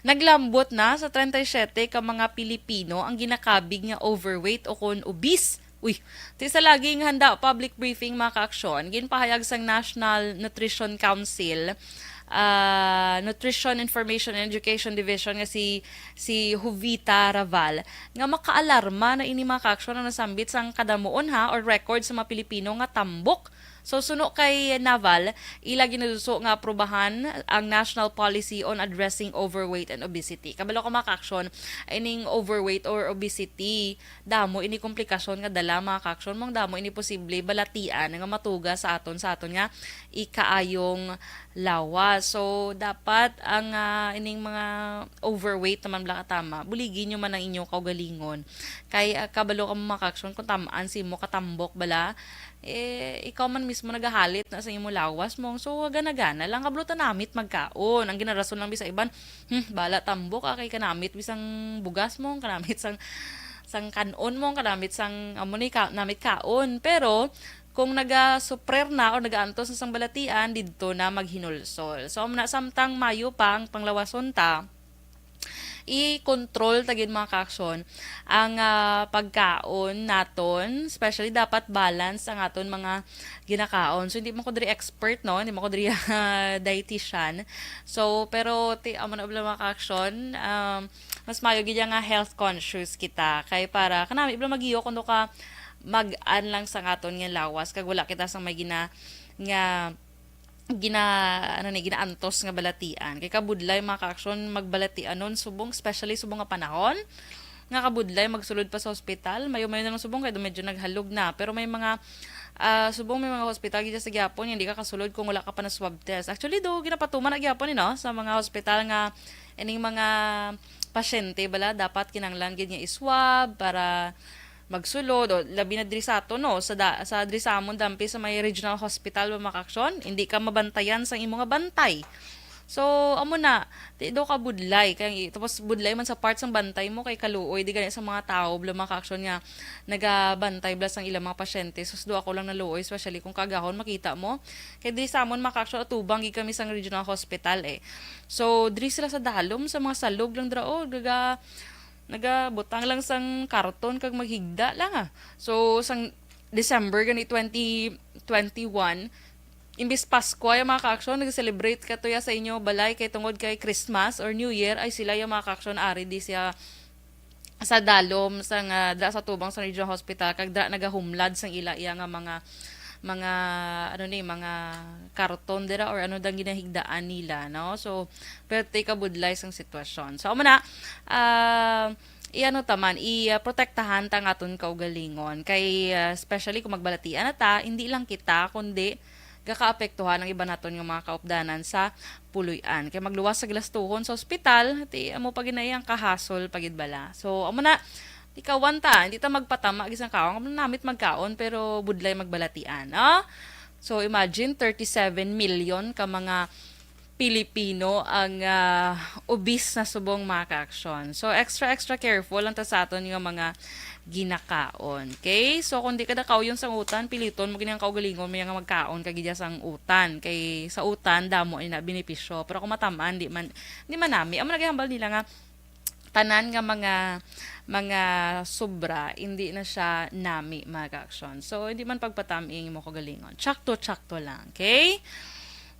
naglambot na sa treinta y siete ka mga Pilipino ang ginakabig nga overweight o kon obese. Uy, ti sa lagi nga handa public briefing, mga kaaksyon, ginpahayag sang National Nutrition Council, ah, Nutrition Information and Education Division nga si, si Jovita Raval, nga makaalarma na ini, mga kaaksyon, ang nasambit sang kadamuon ha or record sa mga Pilipino nga tambok. So, suno kay Naval, ila ginaduso nga aprubahan ang National Policy on Addressing Overweight and Obesity. Kabalo ka, mga kaaksyon, ining overweight or obesity, damo ini komplikasyon nga dala, mga kaaksyon, mong damo ini posible balatian nga matuga sa aton, sa aton nga ikaayong lawas. So, dapat ang, ah, ining mga overweight naman, bala, katama, buligi nyo man ang inyong kaugalingon. Kay, ah, kabalo ka, mga kaaksyon, kung tamaan si mo katambok, bala, eh, ikaw man mismo nagahalit na sa imo lawas mo. So, gana-gana lang, kabalo, tanamit magkaon. Ang ginarason lang bisa iban, "Hmm, bala tambok, ah, kay kanamit bisang bugas mo, kanamit sang, sang kanon mo, kanamit sang, amo ni, ka-, namit kaon." Pero, kung nagasuprer na o nagaantos na sang balatian, didto na maghinulsol. So, amo na, samtang mayo pa ang panglawason ta, i-control ta gid, mga kaaksyon, ang, ah, pagkaon naton, especially dapat balance ang aton mga ginakaon. So, hindi man ko diri expert, no? Hindi man ko diri, ah, dietitian. So, pero ti-, amo na bala, mga kaaksyon, um, mas maayo gid nga health conscious kita. Kay para kanami bala magiyo kuno ka mag-an lang sa aton nga lawas kag wala kita sa may gina-, nga gina-, ano ni, ginaantos nga balatian. Kay kabudlay, mga ka-aksyon, magbalatianon subong, especially subong nga panahon, nga kabudlay magsulod pa sa ospital, mayo-mayo na lang subong kay medyo naghalog na. Pero may mga, ah, subong may mga hospital gid sa gihapon nga hindi ka kasulod kung wala ka pa na swab test. Actually, do, ginapatuman na gihapon, eh, no, sa mga hospital nga ining mga pasyente bala dapat kinahanglan gid nga i-swab para magsulod, o labi na diri sa ato, no, sa da-, sa diri sa amon dampi sa may regional hospital ba, mga ka-aksyon, hindi ka mabantayan sang imo nga bantay. So, amo na, di daw ka budlay, kay, tapos budlay man sa part sang bantay mo, kay kaluoy di gani sa mga tawo bala, mga ka-aksyon, nga nagabantay bala sang ilang mga pasyente. Sus, do ako lang naluoy, especially kung kaagahon makita mo. Kay diri sa amon, mga ka-aksyon, atubang gid kami sang regional hospital, eh. So, diri sila sa dalom, sa mga salog lang dira, oh, gaga-, nagabutang lang sang karton kag maghigda lang, ah. So, sang December gani twenty twenty-one, imbis Pasko, ang mga ka-aksyon, nag-celebrate ka to ya sa inyo balay kay tungod kay Christmas or New Year, ay sila yung mga ka-aksyon ari di siya sa dalom sang, ah, dira sa tubang sa Regional Hospital, kag dira nagahumlad sang ila iya nga mga, mga, ano ni, mga karton dira or ano dang ginahigdaan nila, no? So, perte kabudlay sang sitwasyon. So, amo na, ah, i-ano ta man, i-protektahan ta ang aton kaugalingon. Kay, ah, especially kung magbalatian na ta, hindi lang kita, kundi gakaapektuhan ang iban naton nga mga kaupdanan sa puloy-an. Kay magluwas sa galastuhon sa ospital, ti amo pa gid na iya ang kahasol pa gid bala. So, amo na, tikawan ta, hindi ta magpatama gid sang kaon, kung namit magkaon, pero budlay magbalatian, no? So, imagine, thirty-seven million ka mga Pilipino ang, ah, obese na subong, mga ka-aksyon. So, extra, extra careful lang ta sa aton nga mga ginakaon. Okay? So, kung di ka nakauyon sang utan, piliton mo gid ang kaugalingon mo nga magkaon ka gid sang utan. Kay sa utan, damo ni na benepisyo. Pero kung matamaan, di man, di man nami. Amo nagahambal nila nga tanan nga mga, mga sobra, hindi na siya nami, mga ka-aksyon. So, hindi man pagpatami ang imo kaugalingon. Tsakto-tsakto lang, okay?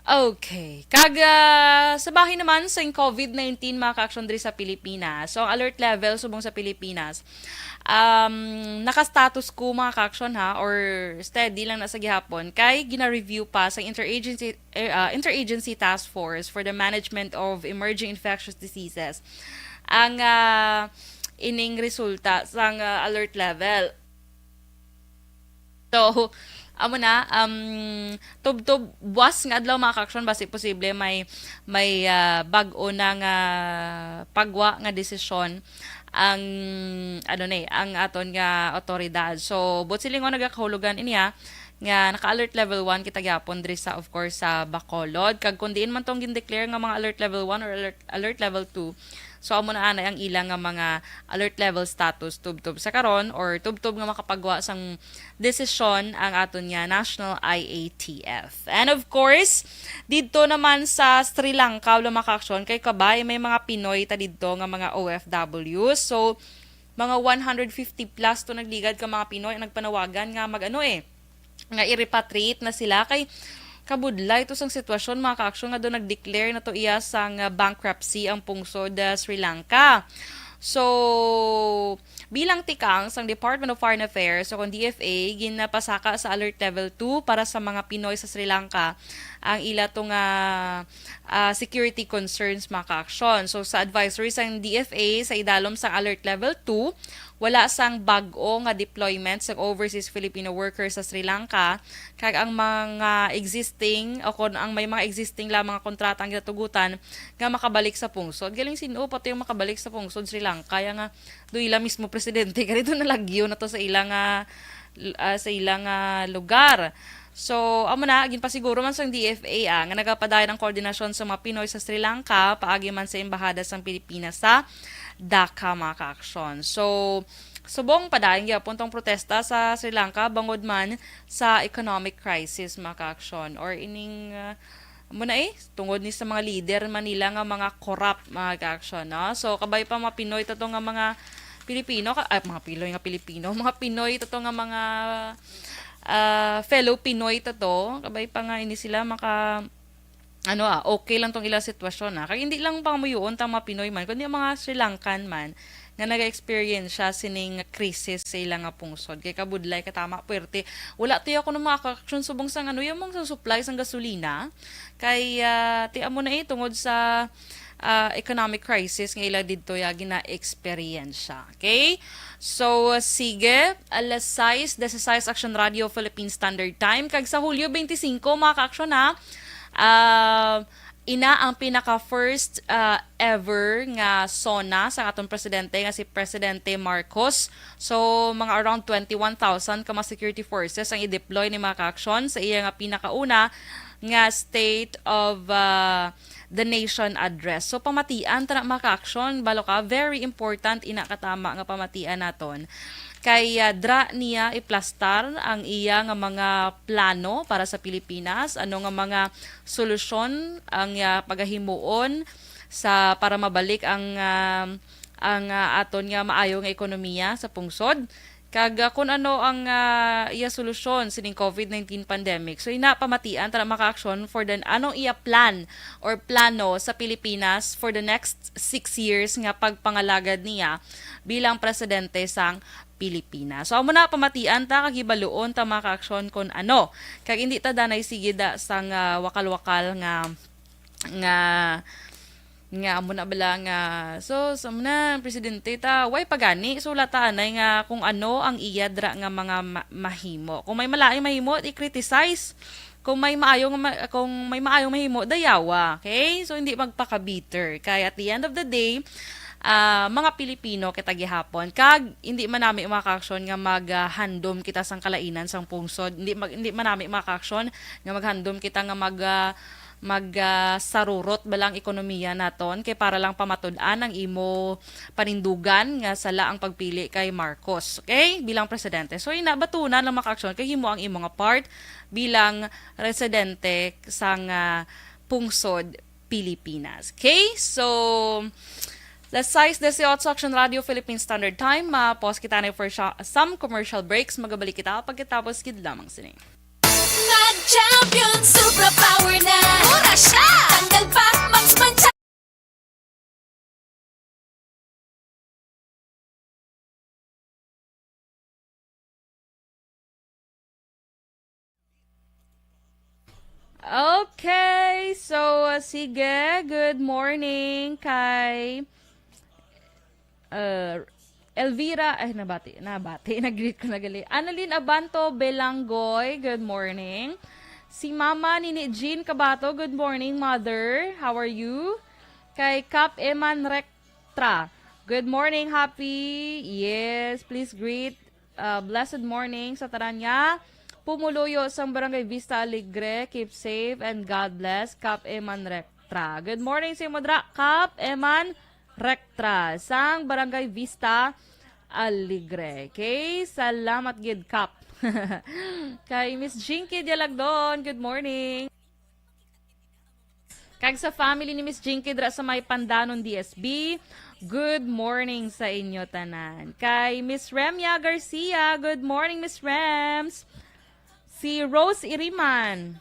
Okay. Kag, ah, sa bahin naman sa COVID nineteen, mga ka-aksyon, diri sa Pilipinas. So, ang alert level subong sa Pilipinas, um, naka-status quo, mga ka-aksyon, ha, or steady lang na sa gihapon, kay gina-review pa sa interagency, eh, ah, Interagency Task Force for the Management of Emerging Infectious Diseases ang, ah, ining resulta sang, ah, alert level. So, amo na, um, tubtob buwas nga adlaw, mga ka-aksyon, basi posible may, may, ah, bag-o na nga pagwa nga desisyon ang, ano ni, ang aton nga awtoridad. So, buot silingon nagakahulugan ini, ha, nga naka-alert level one kita gyapon diri sa, of course, sa Bacolod. Kag kung diin man tong gin-declare nga mga alert level one or alert, alert level two, so amo na anay ang ila nga mga alert level status tubtob sa karon or tubtob nga makapagwa sang desisyon ang aton nga National I A T F. And of course, didto naman sa Sri Lanka, wala, mga ka-aksyon, kay kabay may mga Pinoy ta didto nga mga O F W. So, mga one hundred fifty plus to nagligad ka mga Pinoy ang nagpanawagan nga mag-ano, eh, nga i-repatriate na sila kay kabudlay to sang sitwasyon, mga ka-aksyon, nga do nag-declare na to iya sang, ah, bankruptcy ang pungsod, ah, Sri Lanka. So, bilang tikang sang Department of Foreign Affairs o kung D F A, ginapasaka sa Alert Level two para sa mga Pinoy sa Sri Lanka ang ila to nga, ah, security concerns, mga ka-aksyon. So, sa advisory sang D F A, sa idalom sang Alert Level two, wala sang bag-o nga deployment sang overseas Filipino workers sa Sri Lanka, kag ang mga existing, o kon ang may mga existing lamang nga kontrata ang ginatugutan nga makabalik sa pungsod. Galing sin-o pa to yung makabalik sa pungsod, Sri Lanka, ya nga do ila mismo presidente, ganito nalagyo na to sa ila nga, ah, sa ila nga lugar. So, amo na, ginpasiguro man sang D F A, ah, nga nagapadayon ang koordinasyon sa mga Pinoy sa Sri Lanka, paagi man sa Embahada sang Pilipinas sa Dhaka, mga ka-aksyon. So, subong padayon gyapon tong protesta sa Sri Lanka bangod man sa economic crisis, mga ka-aksyon, or ining, ah, amo na, eh, tungod ni sa mga leader man nila nga mga corrupt, mga ka-aksyon, no? So, kabay pa mga Pinoy to, to nga mga Pilipino, ka-, ay, mga Pinoy nga Pilipino, mga Pinoy to, to nga mga, ah, fellow Pinoy to, to, kabay pa nga ini sila maka-, ano, ah, okay lang tong ilang sitwasyon, ah. Kag hindi lang pangamuyoon tang mga Pinoy man, kundi ang mga Sri Lankan man nga naga-experience siya sining krisis sa ilang nga pungsod. Kay kabudlay, katama, puwerte. Wala to ako ng mga aksyon subong sang, ano, yung mga supply sang gasolina. Kay, ah, ti amo na, eh, tungod sa, ah, economic crisis nga ila didto ya gina-eksperyensya. Okay? So, sige, alas sais, disisais, Action Radio Philippine Standard Time. Kag sa Hulyo twenty-five, mga ka-aksyon, ha, ah, ina ang pinaka-first, ah, ever nga SONA sa atong presidente nga si Presidente Marcos. So, mga around twenty-one thousand ka mga security forces ang i-deploy ni, mga ka-aksyon, sa iya nga pinakauna nga State of, ah, the Nation Address. So, pamatian ta na, mga ka-aksyon, balo ka, very important ina katama nga pamatian naton. Kay, ah, dra niya iplastar ang iya nga mga plano para sa Pilipinas, ano nga mga solusyon ang, ah, pagahimuon sa, para mabalik ang, ah, ang, ah, aton nga maayo nga ekonomiya sa pungsod. Kag, ah, kun ano ang, ah, iya solusyon sining COVID nineteen pandemic. So, ina pamatian ta na, mga ka-aksyon, for the, anong iya plan or plano sa Pilipinas for the next six years nga pagpangalagad niya bilang presidente sang Pilipinas. So, amo na, pamatian ta kag hibaluon ta, mga ka-aksyon, kun ano. Kag hindi ta danay sige da sang, ah, wakal-wakal nga, nga nga amo na bala nga, so, sa amo na, presidente ta, way pa gani, so, wala ta anay nga kung ano ang iya dira nga mga ma-, mahimo. Kung may malain mahimo, i-criticize. Kung may maayong ma-, kung may maayong mahimo, dayawa. Okay? So, hindi magpaka-bitter. Kay at the end of the day, ah, mga Pilipino kita gihapon. Kag hindi man nami, mga ka-aksyon, nga maghandom kita sang kalainan sang pungsod. Hindi mag-, hindi man nami, mga ka-aksyon, nga maghandom kita nga mag, ah, mag, ah, sarurot bala ang ekonomiya naton kay para lang pamatud-an ang imo panindugan nga sala ang pagpili kay Marcos, okay, bilang presidente. So, ina, batunan lang, mga ka-aksyon, kay himo ang imo nga part bilang residente sang, ah, pungsod Pilipinas. Okay? So, alas sais disiotso, Action Radio Philippine Standard Time. Ma-pause kita na for sha-, some commercial breaks. Magabalik kita pagkatapos gid lamang sini. Mag-champion, superpower na. Mura siya. Tanggal pa, Max Mancha. Okay, so, uh, sige, good morning kay, uh, Elvira, ay, nabati, nabati, nag-greet ko na gali. Annalyn Abanto Belanggoy, good morning. Si Mama Nini Jean Cabato, good morning, Mother. How are you? Kay Kap Eman Rectra, good morning, Happy. Yes, please greet, uh, blessed morning sa tanan nga pumuluyo sang Barangay Vista Alegre. Keep safe and God bless, Kap Eman Rectra. Good morning sa imo dra, Kap Eman Rectra, sang Barangay Vista Alegre. Okay, salamat gid, Kap. Kay Miss Jinky Dialagdon, good morning. Kag sa family ni Miss Jinky dira sa may Pandanon D S B, good morning sa inyo tanan. Kay Miss Remia Garcia, good morning, Miss Rems. Si Rose Iriman,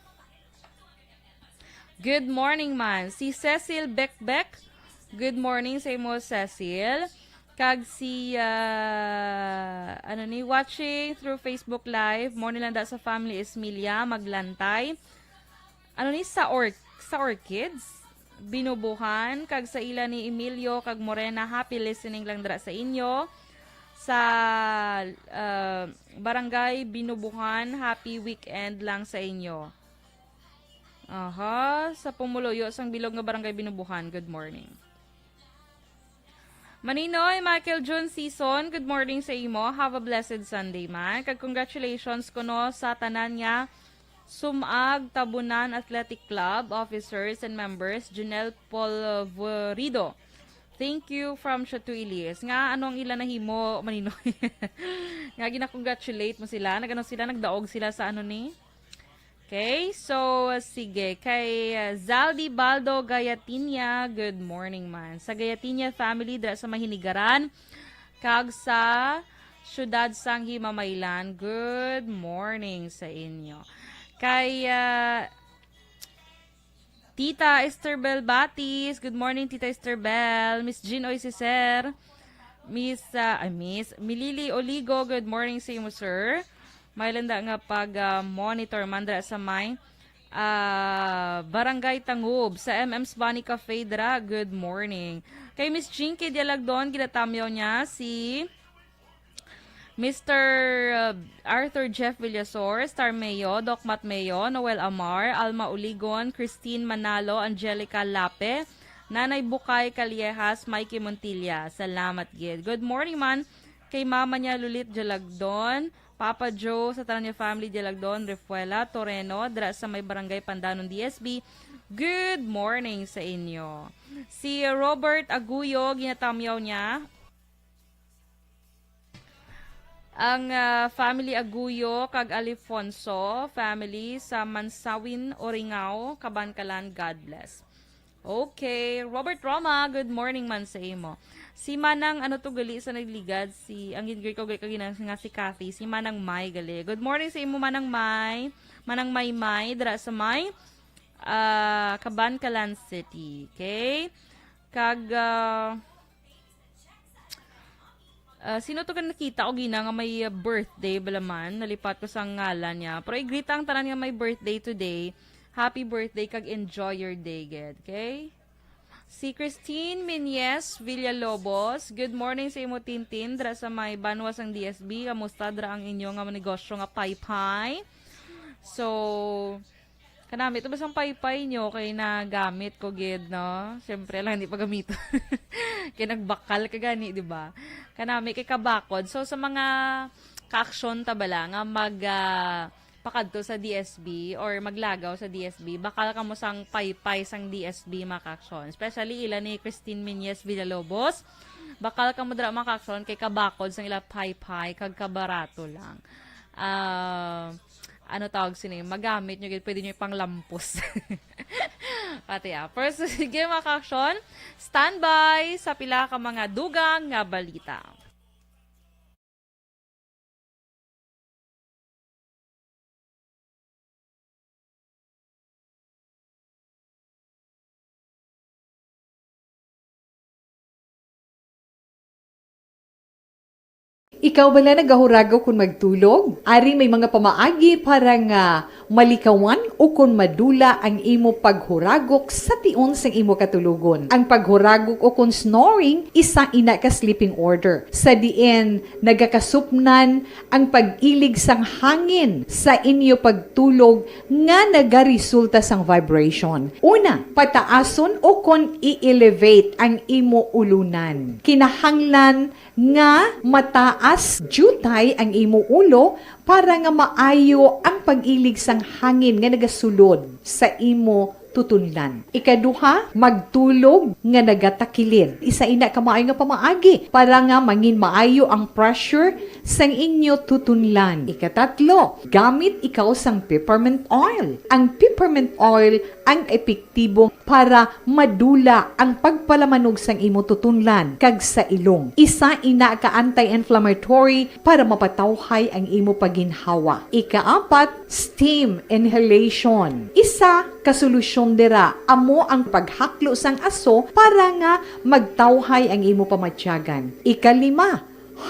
good morning man. Si Cecil Bekbek, good morning sa imo, Cecil. Kag si, ah, ano ni, watching through Facebook Live, morning lang da sa family Esmilia Maglantay. Ano ni, sa Or-, sa Orchids, Binubuhan, kag sa ila ni Emilio kag Morena, happy listening lang dira sa inyo. Sa, ah, Barangay Binubuhan, happy weekend lang sa inyo. Aha, sa pumuluyo sang bilog nga Barangay Binubuhan, good morning. Maninoy Michael Jun Season, good morning sa imo. Have a blessed Sunday man. Kag congratulations kuno sa tanan nga Sumag Tabunan Athletic Club officers and members, Junel Polvorido. Thank you from Chateau Elias. Nga, ano ang ila nahimo, Maninoy? Nga, gina-congratulate mo sila? Nag-ano sila? Nagdaog sila sa ano ni? Okay, so, sige. Kay, uh, Zaldi Baldo Gayatinya, good morning man. Sa Gayatinya family, dira sa Mahinigaran, kag sa siyudad sang Himamaylan, good morning sa inyo. Kay, uh, Tita Esther Bel Batis. Good morning, Tita Esther Bel. Miss Jean Oy Siser. Miss, ah, ay, Miss Milili Oligo, good morning sa imo, sir. May landa nga pag, ah, monitor man dira sa may, ah, Barangay Tangub, sa M M's Bunny Cafe dira. Good morning. Kay Miss Jinky Dialagdon, ginatamyaw niya si Mister, uh, Arthur Jeff Villasor, Star Mayo, Doc Matt Mayo, Noel Amar, Alma Uligon, Christine Manalo, Angelica Lape, Nanay Bukay Callejas, Mikey Montilla. Salamat gid. Good morning man kay Mama niya Lulit Jalagdon, Papa Joe, sa tanan niya family Jalagdon, Refuela, Toreno, dira sa may Barangay Pandanon D S B. Good morning sa inyo. Si Robert Aguyo, ginatamyaw niya ang, ah, family Aguyo kag Alifonso family sa Mansawin, Oringao, Kabankalan. God bless. Okay, Robert Roma, good morning man sa imo. Si Manang, ano to gali sa nagligad? Si, ang gid ko gali kagina nga si Kathy, si Manang May gali. Good morning sa imo, Manang May. Manang May May, dira sa may, ah, Kabankalan City. Okay? Kag, ah, Ah, sino to ka nakita ko gina nga may, ah, birthday bala man? Nalipat ko sa ngalan niya. Pero i-greet ang tanan nga may birthday today. Happy birthday kag enjoy your day, gid. Okay? Si Christine Minyes Villalobos, good morning sa imo, Tintin, dira sa may banwa sang D S B. Kamusta dira ang inyo nga negosyo nga paypay? So, kanami to, basang paypay nyo kay nagamit ko gid, no? Siyempre lang, hindi pa gamito. Kay nagbakal ka gani, di ba? Kanami kay kabakod. So, sa mga kaaksyon ta bala nga mag, ah, pakadto sa D S B or maglagaw sa D S B, bakal kamo sang paypay sang D S B, mga kaaksyon. Especially ila ni Christine Minyes Villalobos. Bakal kamo dira, mga kaaksyon, kay kabakod sang ila paypay kag kabarato lang. Ah, ano tawag sini? Magamit nyo gid, pwede nyo ipanglampos. Pati, ah. First, sige, mga kaaksyon, standby sa pila ka mga dugang nga balita. Ikaw bala nagahuragok kon magtulog? Ari may mga pamaagi para nga malikawan ukon madula ang imo paghuragok sa tion sang imo katulogon. Ang paghuragok ukon snoring, isa ina ka sleeping order, sa diin nagakasupnan ang pag-ilig sang hangin sa inyo pagtulog nga nagaresulta sang vibration. Una, pataason ukon i-elevate ang imo ulunan. Kinahanglan nga mataas diutay ang imo ulo para nga maayo ang pag-ilig sang hangin nga nagasulod sa imo tutunlan. Ikaduha, magtulog nga nagatakilid. Isa ina ka maayo nga pamaagi para nga mangin maayo ang pressure sang inyo tutunlan. Ikatatlo, gamit ikaw sang peppermint oil. Ang peppermint oil ang epektibo para madula ang pagpalamanog sang imo tutunlan kag sa ilong. Isa ina ka anti-inflammatory para mapatawhay ang imo paginhawa. Ikaapat, steam inhalation. Isa ka solusyon dira amo ang paghaklo sang aso para nga magtawhay ang imo pamatyagan. Ikalima,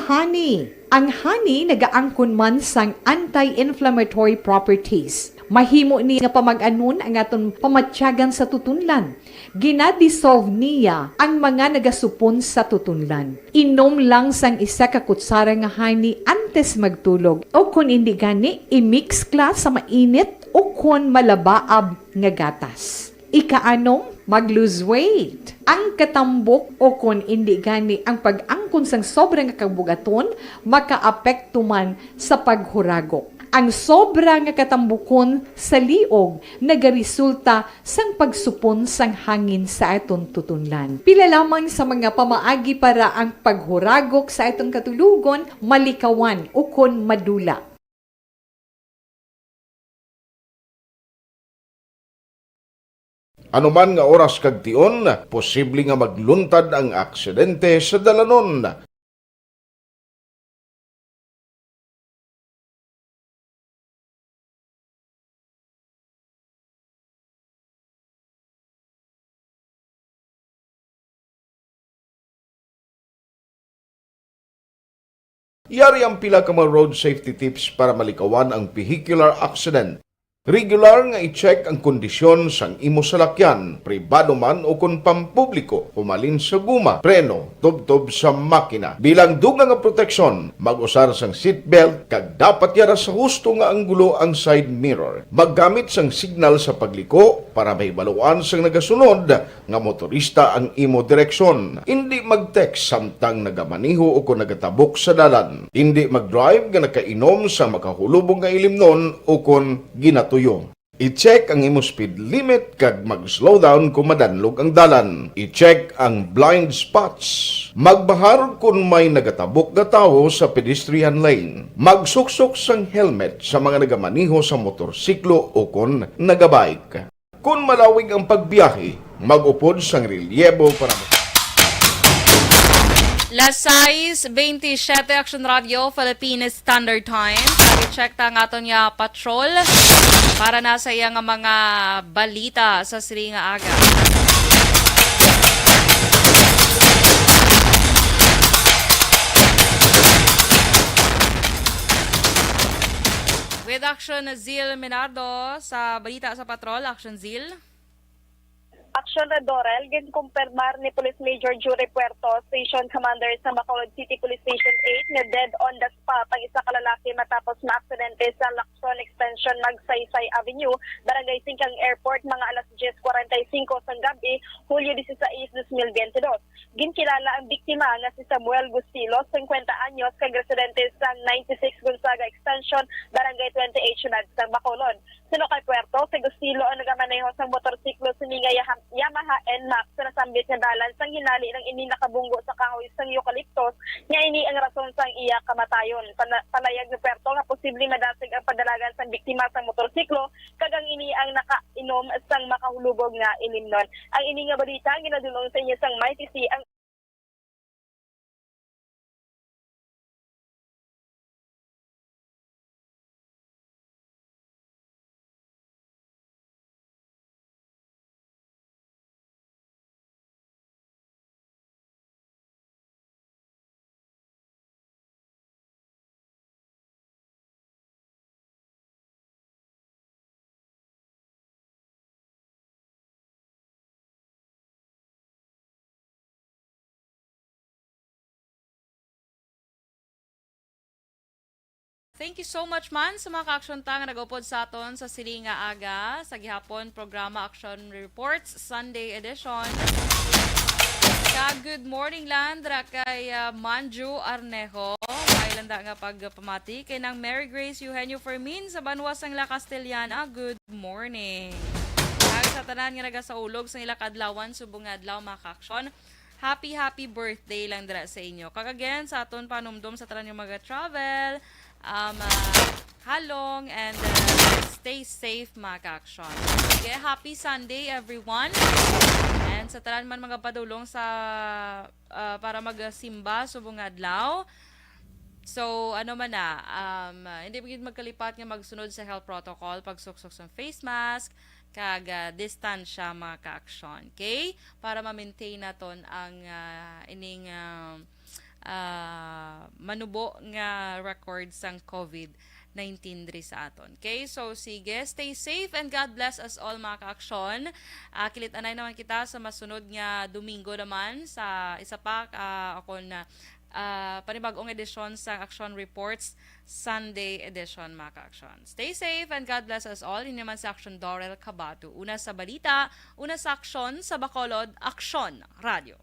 honey. Ang honey nagaangkon man sang anti-inflammatory properties. Mahimo ni nga pamag-anon ang aton pamatyagan sa tutunlan. Gina-dissolve niya ang mga nagasupon sa tutunlan. Inom lang sang isa ka kutsara nga honey antes magtulog, o kon indi gani, i-mix kla sa mainit o kon malabaab nga gatas. Ikaanom, mag-lose weight. Ang katambok o kon indi gani ang pag-angkon sang sobra nga kabug-aton makaapekto man sa paghuragok. Ang sobra nga katambukon sa liog nagaresulta sang pagsupon sang hangin sa aton tutunlan. Pila lamang sa mga pamaagi para ang paghuragok sa aton katulogon malikawan ukon madula. Anuman nga oras kag tion, posible nga magluntad ang aksidente sa dalanon. Yari ang pila ka mga road safety tips para malikawan ang vehicular accident. Regular nga i-check ang kondisyon sang imo salakyan, pribado man o kon pampubliko, humalin sa guma, preno, tubtob sa makina. Bilang dugang nga proteksyon, mag-usar sang seatbelt kag dapat yara sa husto nga anggulo ang side mirror. Maggamit sang signal sa pagliko para mahibaluan sang nagasunod nga motorista ang imo direksyon. Indi mag-text samtang nagamaneho o kon nagatabok sa dalan. Indi mag-drive nga nakainom sa makahulubog nga ilimnon o kon ginatuyo. I-check ang imo speed limit kag mag-slow down kung madanlog ang dalan. I-check ang blind spots. Magbahar kung may nagatabok nga tawo sa pedestrian lane. Magsuksok sang helmet sa mga nagamaneho sa motorsiklo o kon nagabike. Kon malawig ang pagbiyahe, mag-upod sang relyebo para ma- Las sais veintisiete, Action Radio, Philippine Standard Time. Pag-check ta ang aton nga patrol para na sa iya nga mga balita sa sini nga aga. With Action Zil Minardo sa balita sa patrol. Action Zil. Action Red Dorel, ginkumpirmar ni Police Major Jury Puerto, Station Commander sa Bacolod City Police Station eight, nga dead on the spot ang isa ka lalaki matapos maaksidente sa Lacson Extension, Magsaysay Avenue, Barangay Singkang Airport, mga alas diyes kwarenta y singko sang gab-i, Hulyo disisais, dos mil biyente dos. Ginkilala ang biktima nga si Samuel Gustilo, singkwenta anyos, kag residente sa ninety-six Gonzaga Extension, Barangay twenty-eight, Siyudad sang Bacolod. Suno kay Puerto, si Gustilo ang nagamaneho sang motorsiklo sini nga Yaha-, Yamaha N max sa nasambit nga dalan, sang hinali lang ini nakabunggo sa kahoy sang eucalyptus nga ini ang rason sang iya kamatayon. Pana-, panayag ni Puerto nga posible madasig ang padalagan sang biktima sang motorsiklo kag ang ini ang nakainom sang makahulubog nga ilimnon. Ang ini nga balita ginadul-ong sa inyo sang Mighty C, ang Thank you so much man sa mga ka-action ta nga nag-upod sa aton sa sini nga aga sa gihapon programa, Action Reports Sunday Edition. Kag good morning lang dira kay, ah, Manju Arnejo. Maayo lang da nga pagpamati kay Nang Mary Grace Eugenio Fermin sa banwa sang La Castellana. Good morning. Kag sa tanan nga nagasaulog sa ila kadlawan subong nga adlaw, mga ka-action. Happy, happy birthday lang dira sa inyo. Kag again, sa aton panumdom sa tanan nga mga travel, um, ah, halong and, uh, stay safe, mga ka-action. Okay, happy Sunday, everyone. And sa tanan man mga padulong sa, uh, para magsimba subong nga adlaw. So, ano man na, um, uh, hindi gyud magkalipat nga magsunod sa health protocol, pagsuksok sa face mask, kag, ah, distansya, mga ka-action. Okay? Para ma-maintain naton ang, ah, ining, ah, ah, manubo nga record sang covid nineteen diri sa aton. Okay? So, sige, stay safe and God bless us all, mga ka-action. Ah, kilit-anay naman kita sa masunod nga Domingo naman sa isa pa, ah, akon, ah, ah, panibag-ong edisyon sang Action Reports Sunday Edition, mga ka-action. Stay safe and God bless us all. Ini naman si Action Dorel Cabato. Una sa balita, una sa aksyon, sa Bacolod, Aksyon Radio.